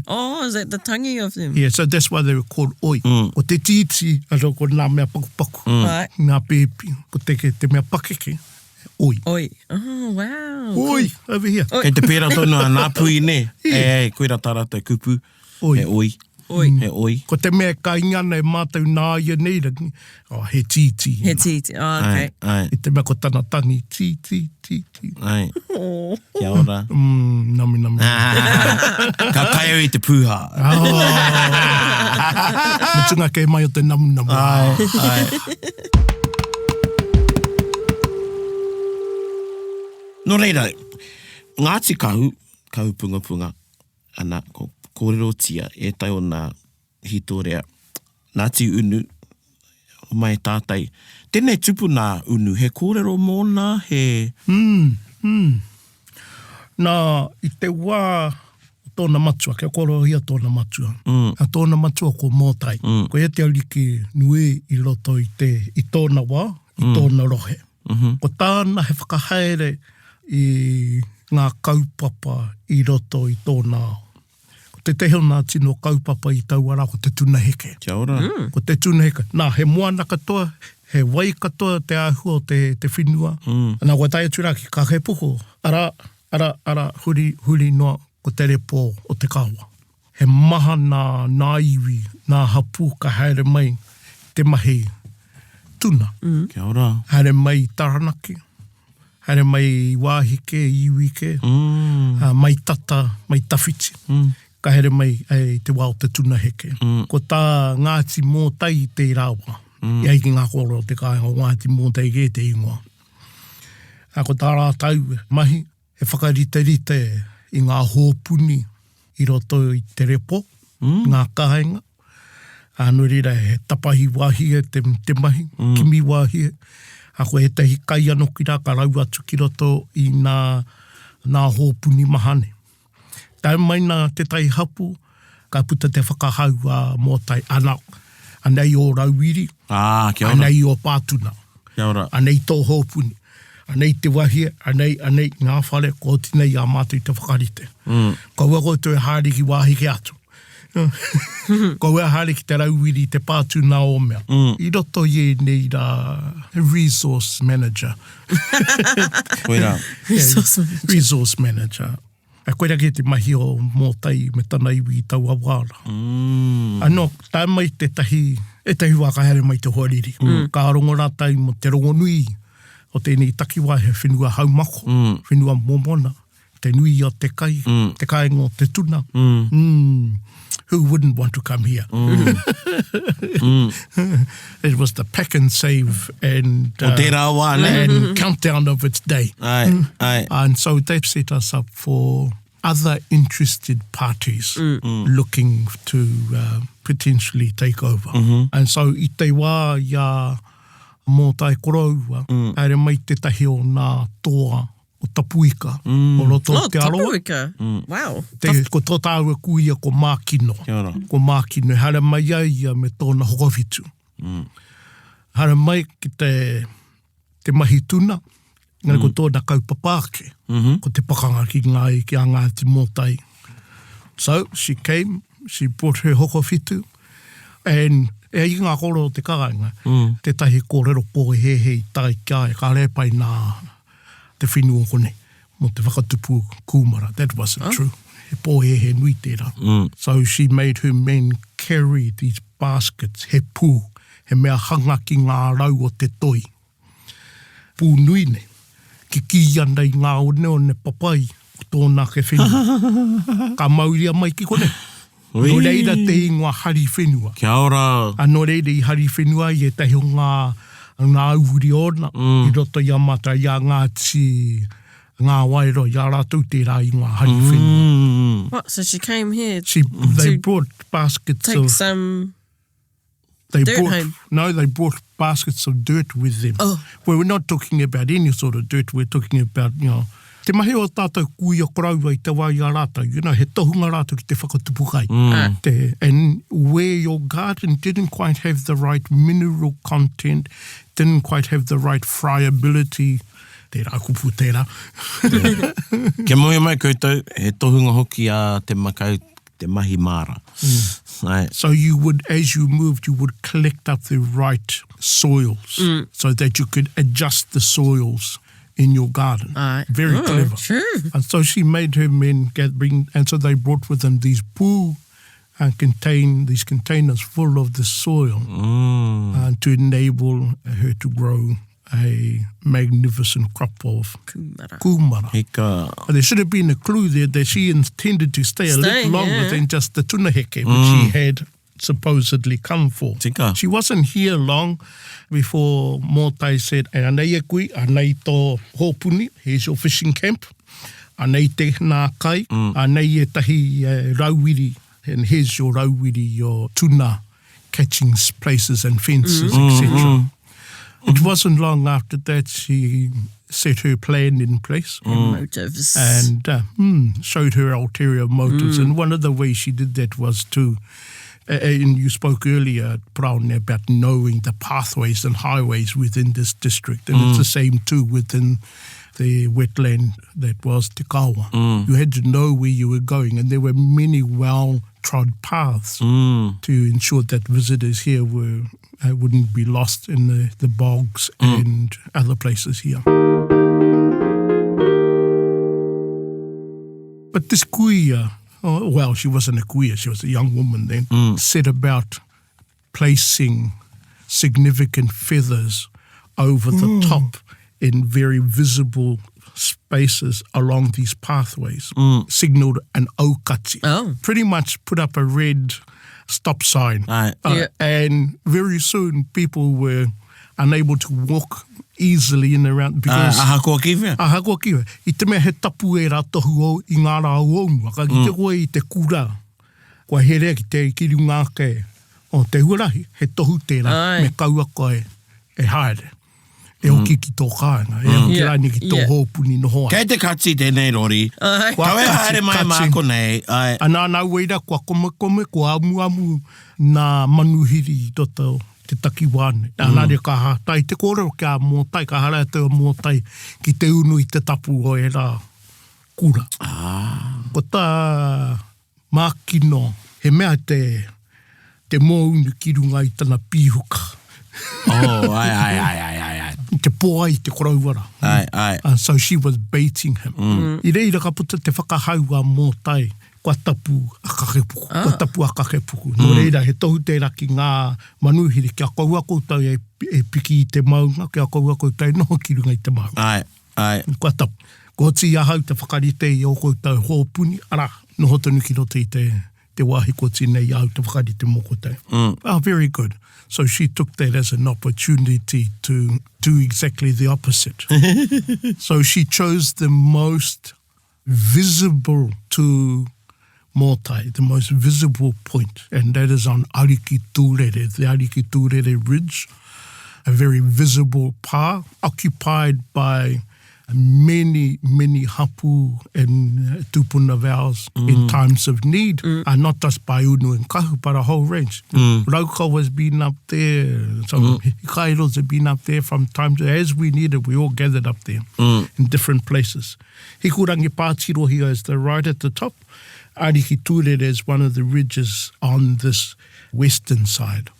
Speaker 3: Oh, is that the tangi of them?
Speaker 4: Yeah, so that's why they were called oi. Ko te tītī, arā, ko nā mea pakupaku,
Speaker 3: Right.
Speaker 4: ngā pēpi, ko te, te mea pakeke, oi.
Speaker 3: Oi. Oh, wow.
Speaker 4: Oi, over here.
Speaker 3: Oi.
Speaker 2: Kei te pērā tonu a ngā pui, nē? E, e, koira tā rātou kupu.
Speaker 4: Oi.
Speaker 2: He oi.
Speaker 3: Oi.
Speaker 2: He oi.
Speaker 4: Ko te mea e kainga ana e mātou nā ia nei rangi, oh, he tītī.
Speaker 3: He tītī. Oh, okay.
Speaker 2: Ai, ai,
Speaker 4: I te mea ko tana tangi, tī, tī, tī, tī.
Speaker 2: ai.
Speaker 3: Oh.
Speaker 2: Kia ora.
Speaker 4: Mm, nami, nami.
Speaker 2: Ka kai au i te pūhā.
Speaker 4: Oh. Mutunga kē mai o te namunamu.
Speaker 2: Ai, ai. Nō reira, Ngāti Kahu, Kahu Pungapunga, ana, ko kōrerotia ētahi o nā hītorea, Ngāti Unu, homai tātai. Tēnei tupuna Unu, he kōrero mōna, he...
Speaker 4: Mm, mm. Nā, i te wā o tōna matua, kia kōrerohia tōna matua. Mm. A tōna matua ko Mōtai. Mm. Ko ia te ariki nui i roto i, te, i tōna wā, i mm. tōna rohe. Mm -hmm. Ko tāna he whakahaere i ngā kaupapa i roto i tōna ao. Ko tētehi o ngā tino kaupapa i taua rā ko te tuna heke.
Speaker 2: Kia ora.
Speaker 4: Mm. Ko te tuna heke. Nā, he moana katoa, he wai katoa te āhua o te, te whenua. Mm. Nā, kua tae atu rā ki Kakepuku, arā, arā, arā, huri, huri noa ko te repo o te kawa. He maha nā, nā iwi, nā hapū ka haere mai te mahi tuna.
Speaker 2: Mm. Kia ora.
Speaker 4: Haere mai i Taranaki, haere mai i wāhi kē, i iwi kē,
Speaker 2: mm.
Speaker 4: uh, mai tata, mai tawhiti.
Speaker 2: Mm.
Speaker 4: Ka haere mai e, te wā o te tuna heke.
Speaker 2: Mm.
Speaker 4: Ko tā Ngāti Mōtai i tērā wā.
Speaker 2: Mm.
Speaker 4: I ai ki ngā kōrero o te kāinga o Ngāti Mōtai kē te ingoa. A, ko tā rātou mahi, He whakariterite i ngā hōpuni i roto i te repo, ngā kāinga. Ā, nō reira, he tapahi wāhie te, te mahi, kimi wāhie. Ā, ko ētahi kai anō ki rā ka rau atu ki roto i nā, nā hōpuni maha nei. Tae mai nā tētahi hapū, ka puta te whakahau a Mōtai, ana, anei ō rauiri,
Speaker 2: Ā, kia ora.
Speaker 4: anei ō pātuna.
Speaker 2: Kia ora.
Speaker 4: Anei tō hōpuni. Anei te wahie, anei, anei ngā whare, kua oti nei i a mātou te whakarite.
Speaker 2: Mm.
Speaker 4: Kaua koutou e haere ki wāhi kē atu. Kaua e haere ki te rauwiri, te pātuna o mea.
Speaker 2: Mm.
Speaker 4: I roto i ēnei rā, resource manager.
Speaker 2: Koirā.
Speaker 3: Resource manager.
Speaker 4: Resource manager. A koira kē te mahi o Mōtai me tana iwi i taua wā rā.
Speaker 2: Mm.
Speaker 4: Anō, tae mai tētahi, ētahi wā ka haere mai te hoariri.
Speaker 2: Mm.
Speaker 4: Ka rongo rātou mō te rongonui o tēnei takiwā he whenua haumako,
Speaker 2: mm.
Speaker 4: whenua mōmona, te nui o te kai,
Speaker 2: mm.
Speaker 4: te kāinga o te tuna.
Speaker 2: Mm.
Speaker 4: Mm. Who wouldn't want to come here?
Speaker 2: Mm. mm.
Speaker 4: It was the pack and save and,
Speaker 2: uh, o tērā wā, ne?
Speaker 4: and countdown of its day.
Speaker 2: Ai,
Speaker 4: mm.
Speaker 2: ai.
Speaker 4: And so they've set us up for other interested parties
Speaker 2: mm.
Speaker 4: mm. looking to uh, potentially take over.
Speaker 2: Mm -hmm.
Speaker 4: And so i te wā i a Mōtai Koroua,
Speaker 2: mm.
Speaker 4: haere mai tētahi o nā toa o Tapuika,
Speaker 2: mm.
Speaker 4: o roto
Speaker 3: oh,
Speaker 4: o Te Arawa.
Speaker 3: Tapuika.
Speaker 2: Mm.
Speaker 3: Wow.
Speaker 4: Te, ko tō tāua kuia ko Mākino.
Speaker 2: Kia ora.
Speaker 4: Ko Mākino, haere mai ai ia me tōna hokowhitu.
Speaker 2: Mm.
Speaker 4: Haere mai ki te, te mahi tuna, engari
Speaker 2: mm.
Speaker 4: ko tōna kaupapa ake,
Speaker 2: mm -hmm.
Speaker 4: ko te pakanga ki ngā, ki a Ngāti Mōtai. So, she came, she brought her hokowhitu, and e ai ki ngā kōrero o te kāinga,
Speaker 2: mm.
Speaker 4: tētahi kōrero pōhēhē i tae ki a ia, kāre e pai nā te whenua o konei mō te whakatupu kūmara. That wasn't
Speaker 3: oh.
Speaker 4: true. He pōhēhē nui tērā.
Speaker 2: Mm.
Speaker 4: So she made her men carry these baskets, he pū, he mea hanga ki ngā rau o te toi. Pū nui nei, kikī ana i ngā oneone papai o tōna ake whenua. Ka mauria mai ki konei. Nō reira te ingoa hari whenua.
Speaker 2: Kia ora.
Speaker 4: A nō reira i hari whenua ai ētahi o ngā, ngā uri ōna i roto i a mātou, i a Ngāti Ngāwaeroa, i a rātou tērā ingoa hari whenua.
Speaker 3: What, so she came here
Speaker 4: She, they brought baskets
Speaker 3: take
Speaker 4: of...
Speaker 3: some
Speaker 4: They
Speaker 3: dirt
Speaker 4: brought,
Speaker 3: home?
Speaker 4: No, they brought baskets of dirt with them.
Speaker 3: Oh.
Speaker 4: Well, we're not talking about any sort of dirt, we're talking about, you know, te mahi o tātou kuia koroua i te wā i a rātou, you know, he tohunga rātou ki te whakatupu kai.
Speaker 3: Mm.
Speaker 4: Te, and where your garden didn't quite have the right mineral content, didn't quite have the right friability, tērā kupu tērā.
Speaker 2: Kia mōhio mai koutou, he tohunga hoki a te makau te mahi māra. Mm.
Speaker 4: So you would, as you moved, you would collect up the right soils mm. so that you could adjust the soils in your garden.
Speaker 3: Aye.
Speaker 4: Very
Speaker 3: oh,
Speaker 4: clever.
Speaker 3: True.
Speaker 4: And so she made her men get bring, and so they brought with them these poo and contain these containers full of the soil
Speaker 2: mm.
Speaker 4: uh, to enable her to grow a magnificent crop of
Speaker 3: Kūmara.
Speaker 4: Kūmara.
Speaker 2: Hika.
Speaker 4: And there should have been a clue there that she intended to stay,
Speaker 3: stay
Speaker 4: a little longer
Speaker 3: yeah.
Speaker 4: than just the tunaheke, which mm. she had supposedly come for.
Speaker 2: Tika.
Speaker 4: She wasn't here long before Mōtai said, e anei e kui, anei tō hōpuni, here's your fishing camp, anei te nā kai, mm. anei e tahi uh, rauwiri, and here's your rauwiri, your tuna catching places and fences, mm. etc. Mm. It wasn't long after that she set her plan in place.
Speaker 3: Mm. Motives.
Speaker 4: And uh, mm, showed her ulterior motives. Mm. And one of the ways she did that was to, uh, and you spoke earlier, Brown, about knowing the pathways and highways within this district. And it's the same too within the wetland that was Te Kawa. Mm. You had to know where you were going, and there were many well trod paths
Speaker 2: mm.
Speaker 4: to ensure that visitors here were uh, wouldn't be lost in the, the bogs mm. and other places here. But this kuia, oh, well, she wasn't a kuia, she was a young woman then,
Speaker 2: mm.
Speaker 4: set about placing significant feathers over the
Speaker 2: Mm.
Speaker 4: top in very visible spaces along these pathways,
Speaker 2: Mm.
Speaker 4: signaled an aukati.
Speaker 3: Oh.
Speaker 4: Pretty much put up a red stop sign.
Speaker 2: Aye.
Speaker 4: Uh,
Speaker 3: Yeah.
Speaker 4: And very soon people were unable to walk easily in and around because...
Speaker 2: Uh, ahakoa ki whea?
Speaker 4: Ahakoa ki whea. I te mea he tapu e rā tohu au i ngā rā o mua. Ka kite koe i te kura, kua herea ki te ki runga ake o te huarahi, he tohu tērā,
Speaker 3: Ai.
Speaker 4: me kaua koe e haere. E hoki ki tō kāinga, e hoki
Speaker 3: Yeah,
Speaker 4: rānei ki tō
Speaker 3: yeah.
Speaker 4: hōpuni noho ai.
Speaker 2: Kei te kati tēnei rori.
Speaker 3: Ai.
Speaker 4: Kua
Speaker 2: Kau e
Speaker 4: kati,
Speaker 2: haere mai
Speaker 4: kati.
Speaker 2: mā konei. Ai.
Speaker 4: Anā, nā weira, kua komekome, kua amuamu nā manuhiri i roto te takiwā nei. Nā, nā rea ka hātai te kōrero ki a Mōtai, ka haere atu a Mōtai ki te unu i te tapu o ērā kura.
Speaker 2: Ah.
Speaker 4: Ko tā Mākino, he mea te, te mōunu ki runga i tana pīhuka.
Speaker 2: Oh, ai, ai, ai, ai, ai, ai.
Speaker 4: Te poai te koroua rā.
Speaker 2: Ai, ai.
Speaker 4: And so she was baiting him.
Speaker 2: Mm.
Speaker 4: I reira ka puta te whakahau a Mōtai, kua tapu a Kakepuku,
Speaker 3: Ah.
Speaker 4: kua tapu a Kakepuku. Nō
Speaker 2: Mm.
Speaker 4: reira, he tohu tērā ki ngā manuhiri, kia kaua koutou e, e piki i te maunga, kia kaua koutou e noho ki runga i te maunga.
Speaker 2: Ai, ai.
Speaker 4: Kua tapu. Kua oti i ahau te whakarite i ō koutou hōpuni, arā, noho tonu ki roto i te, te wāhi kua oti nei i ahau te whakarite mō koutou.
Speaker 2: Mm.
Speaker 4: Oh, very good. So she took that as an opportunity to do exactly the opposite. so she chose the most visible to Mōtai, the most visible point, and that is on Ariki Tūrere, the Ariki Tūrere Ridge, a very visible pā occupied by many, many hapu and uh, tupuna of ours mm. in times of need, mm. and not just by Unu and Kahu, but a whole range.
Speaker 2: Mm.
Speaker 4: Raukawa has been up there, some mm. Hikairos have been up there from time to as we needed, we all gathered up there
Speaker 2: mm.
Speaker 4: in different places. Hikurangi Pātirohia is the right at the top. Ariki Tūrere is one of the ridges on this western side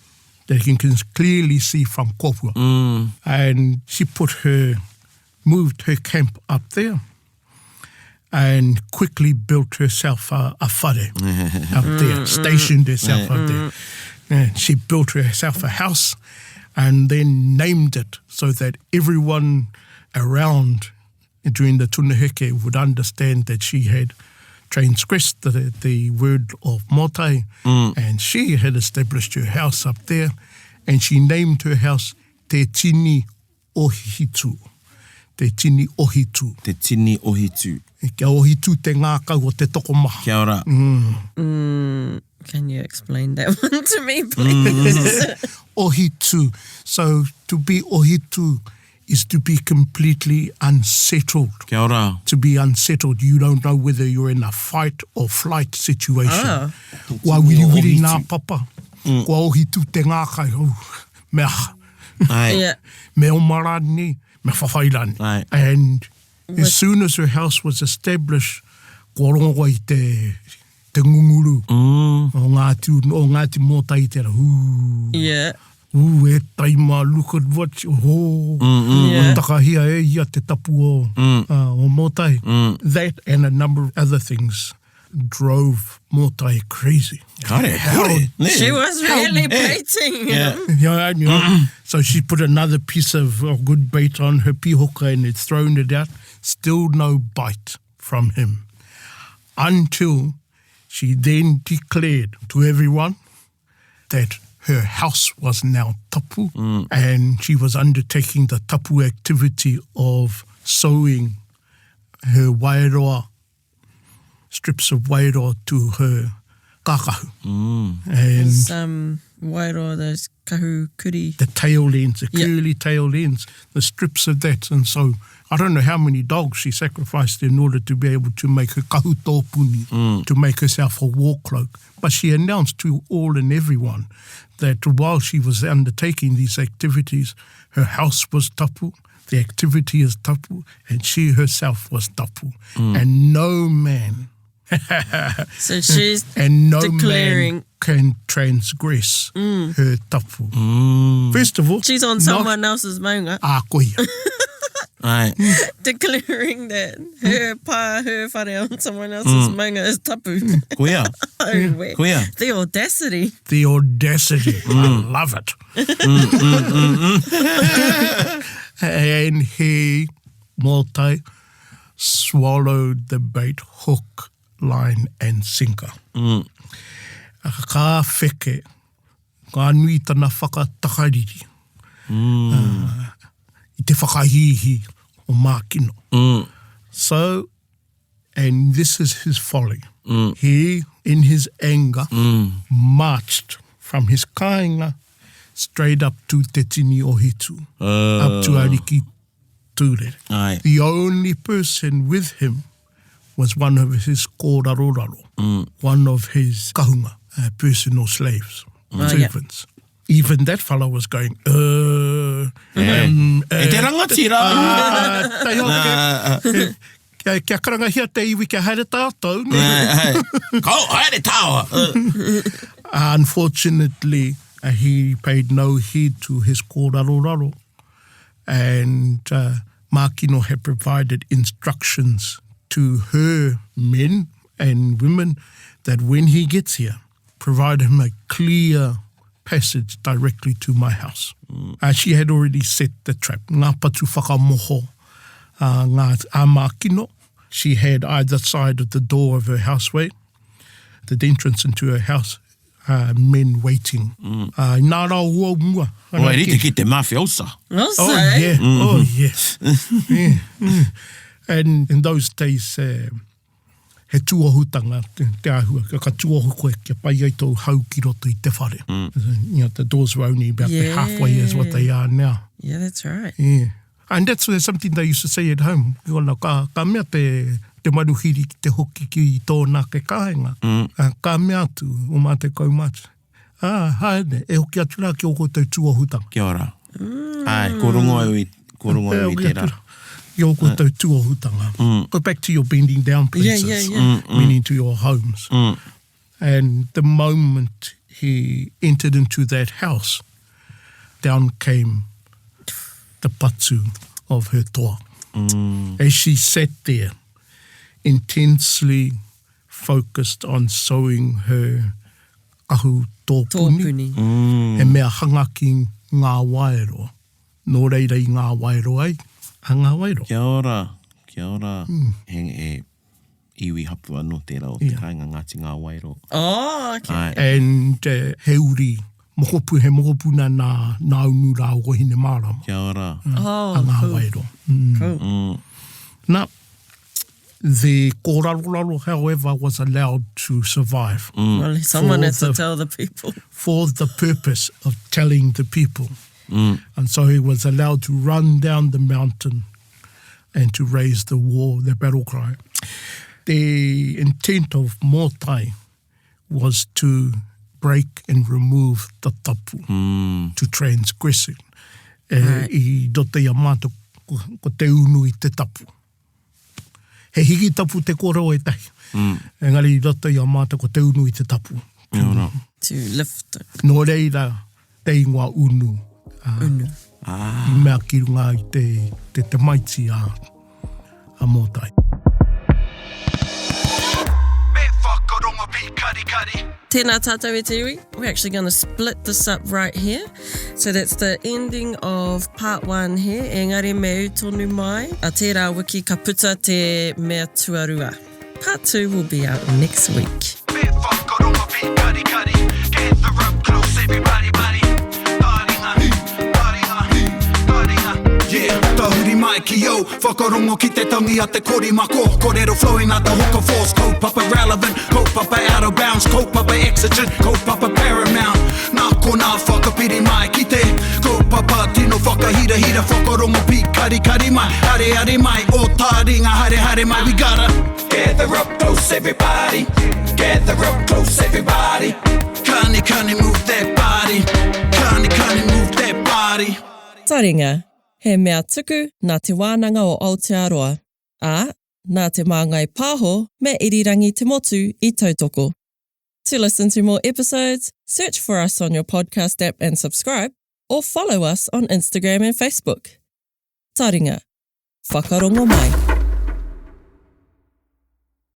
Speaker 4: that you can clearly see from Kopua.
Speaker 2: Mm.
Speaker 4: And she put her, moved her camp up there and quickly built herself a, a whare up there, stationed herself up there. And she built herself a house and then named it so that everyone around during the tunaheke would understand that she had transgressed the, the word of Mōtai, mm. and she had established her house up there, and she named her house Te Tini Ohitu. Te Tini Ohitu.
Speaker 2: Te Tini Ohitu.
Speaker 4: Kia ohitu te ngākau o te tokomaha.
Speaker 2: Kia ora.
Speaker 3: Mm. Mm, can you explain that one to me, please?
Speaker 4: Mm. Ohitu. So, to be ohitu is to be completely unsettled.
Speaker 2: Kia ora.
Speaker 4: To be unsettled, you don't know whether you're in a fight or flight situation. Ah. Kua wiriwiri ngā papa. Mm. Kua ohitu te ngākau. Oh, me aha.
Speaker 2: Ai. Yeah.
Speaker 4: Me oma rānei, me whawhai rānei.
Speaker 2: Ai.
Speaker 4: And as soon as her house was established, kua rongo i te, te ngunguru
Speaker 2: mm.
Speaker 4: o Ngāti, o Ngāti Mōtai i te ra. Ū.
Speaker 3: Yeah.
Speaker 4: Ū, e taima, look at what you, oh,
Speaker 2: mm, mm,
Speaker 4: yeah. takahia e ia te tapu o, mm. uh, o Mōtai.
Speaker 2: Mm.
Speaker 4: That and a number of other things drove Mōtai crazy.
Speaker 2: Kare, kore.
Speaker 3: She was really baiting
Speaker 2: Yeah.
Speaker 4: Yeah, you know, so she put another piece of, of good bait on her pihoka and had thrown it out. Still no bite from him. Until she then declared to everyone that her house was now tapu mm. and she was undertaking the tapu activity of sewing her waeroa, strips of waeroa to her kakahu.
Speaker 2: Mm.
Speaker 4: And
Speaker 3: Was, um, waeroa, those kahu kuri.
Speaker 4: The tail ends, the curly yep. tail ends, the strips of that. And so I don't know how many dogs she sacrificed in order to be able to make her kahu tōpuni,
Speaker 2: mm.
Speaker 4: to make herself a war cloak. But she announced to all and everyone that while she was undertaking these activities, her house was tapu, the activity is tapu, and she herself was tapu.
Speaker 2: Mm.
Speaker 4: And no man
Speaker 3: so she's
Speaker 4: and no
Speaker 3: declaring
Speaker 4: man can transgress
Speaker 3: mm.
Speaker 4: her tapu.
Speaker 2: Mm.
Speaker 4: First of all,
Speaker 3: she's on someone not, else's maunga.
Speaker 4: Ah, koia.
Speaker 2: Aye.
Speaker 3: Declaring that her pa, her whare on someone else's mm. maunga is tapu.
Speaker 2: Koia.
Speaker 3: oh,
Speaker 2: Koia.
Speaker 3: The audacity.
Speaker 4: The audacity.
Speaker 2: Mm.
Speaker 4: I love it.
Speaker 2: Mm, mm, mm, mm.
Speaker 4: and he, Mōtai, swallowed the bait hook, line and sinker.
Speaker 2: Mm.
Speaker 4: Ka wheke, ka nui tana whakatakariri.
Speaker 2: Mm.
Speaker 4: Uh, i te whakahīhī o Mākino.
Speaker 2: Mm.
Speaker 4: So, and this is his folly.
Speaker 2: Mm.
Speaker 4: He, in his anger,
Speaker 2: mm.
Speaker 4: marched from his kāinga straight up to Te Tini o Hitu,
Speaker 2: uh.
Speaker 4: up to Ariki Tūrere.
Speaker 2: Aye.
Speaker 4: The only person with him was one of his kōraroraro,
Speaker 2: mm.
Speaker 4: one of his kahunga, uh, personal slaves,
Speaker 3: mm.
Speaker 4: servants.
Speaker 3: Oh, yeah.
Speaker 4: Even that fellow was going, uh,
Speaker 2: yeah.
Speaker 4: um,
Speaker 2: uh, e te rangatira!
Speaker 4: Uh, uh, kia, kia karangahia te iwi kia haere tātou.
Speaker 2: Ne? Kau, haere tāua!
Speaker 4: Unfortunately, uh, he paid no heed to his kōraroraro and uh, Mākino had provided instructions to her men and women that when he gets here, provide him a clear passage directly to my house.
Speaker 2: Mm.
Speaker 4: Uh, she had already set the trap. Ngā patu whakamoho, uh, ngā a Mākino. She had either side of the door of her houseway, the entrance into her house, uh, men waiting.
Speaker 2: Mm.
Speaker 4: Uh, nā rā ua mua.
Speaker 2: Oh, e rite ki te mafiosa.
Speaker 3: Also,
Speaker 4: Oh, yeah. Mm. Oh, yes. yeah. Mm. And in those days, uh, he tuohutanga te, te āhua. Ka, ka tuohu koe kia pai ai tōu hau ki roto i te whare.
Speaker 2: Mm.
Speaker 4: You know, the doors were only about
Speaker 3: yeah.
Speaker 4: halfway as what they are now.
Speaker 3: Yeah, that's right.
Speaker 4: Yeah. And that's something they used to say at home. Ona, ka, ka mea te, te manuhiri ki te hoki ki tōna ake kāinga.
Speaker 2: Mm.
Speaker 4: Uh, ka mea atu o mātou kaumātua. Ah, haere, e hoki atu rā ki ō koutou tuohutanga.
Speaker 2: Kia ora. Mm. Ai, ko rongo au i, ko rongo au i tērā.
Speaker 4: Ki ō koutou tuohutanga.
Speaker 2: Mm.
Speaker 4: Go back to your bending down places.
Speaker 3: Yeah, yeah, yeah.
Speaker 2: Mm, mm.
Speaker 4: Meaning to your homes.
Speaker 2: Mm.
Speaker 4: And the moment he entered into that house, down came the patu of her toa.
Speaker 2: Mm.
Speaker 4: As she sat there, intensely focused on sewing her kahu tōpuni,
Speaker 3: tōpuni.
Speaker 2: Mm.
Speaker 4: he mea hanga ki ngā waeroa. Nō reira i ngā waeroa ai, a ngā waeroa.
Speaker 2: Kia ora, kia ora.
Speaker 4: Mm.
Speaker 2: He, he. Iwi hapu anō tērā o te kāinga Ngāti Ngāwaero.
Speaker 3: Oh, okay.
Speaker 2: Āe.
Speaker 4: And he uri mokopu, he mokopuna nā Nāunu rāua ko Hinemārama.
Speaker 2: Kia ora.
Speaker 3: Oh,
Speaker 4: a
Speaker 3: cool.
Speaker 4: Ngāwaero.
Speaker 3: Cool.
Speaker 4: Nā, the kōraroraro, however, was allowed to survive.
Speaker 3: Well, someone
Speaker 4: For
Speaker 3: had to
Speaker 4: the-
Speaker 3: tell the people.
Speaker 4: For the purpose of telling the people. And so he was allowed to run down the mountain and to raise the war, the battle cry. The intent of Mōtai was to break and remove the tapu, to transgress it. E, I roto i a mātou, ko, ko te unu i te tapu. He hiki tapu te kōrero e tahi. Engari i roto i a mātou ko te unu i te tapu.
Speaker 3: To lift it.
Speaker 4: Nō reira, te ingoa unu.
Speaker 3: Unu.
Speaker 4: I mea ki runga i te, te tamaiti a, a Mōtai.
Speaker 1: Me whakarongo pīkarikari.
Speaker 3: Tēnā tātou e te iwi. We're actually going to split this up right here. So that's the ending of part one here. Engari me ū tonu mai. A tērā wiki ka puta te mea tuarua. Part 2 will be out next week.
Speaker 1: Me whakarongo pīkarikari. Gather up close everybody buddy. Taringa, taringa, taringa. Yeah, tahuri mai ki au, whakarongo ki te tangi a te korimako. Korero flowing like the hook of force, kaupapa relevant, kaupapa out of bounds, kaupapa exigent, kaupapa paramount. Nā konā whakapiri mai ki te kaupapa tino whakahirahira, whakarongo pīkarikari mai, haere mai, o taringa haere haere mai, we gotta gather up close everybody, gather up close everybody. Kani kani move that body, kani kani move that body.
Speaker 3: Taringa, he mea tuku nā Te Wānanga o Aotearoa, ā, nā Te Māngai Pāho me Irirangi Te Motu i tautoko. To listen to more episodes, search for us on your podcast app and subscribe, or follow us on Instagram and Facebook. Taringa, whakarongo mai.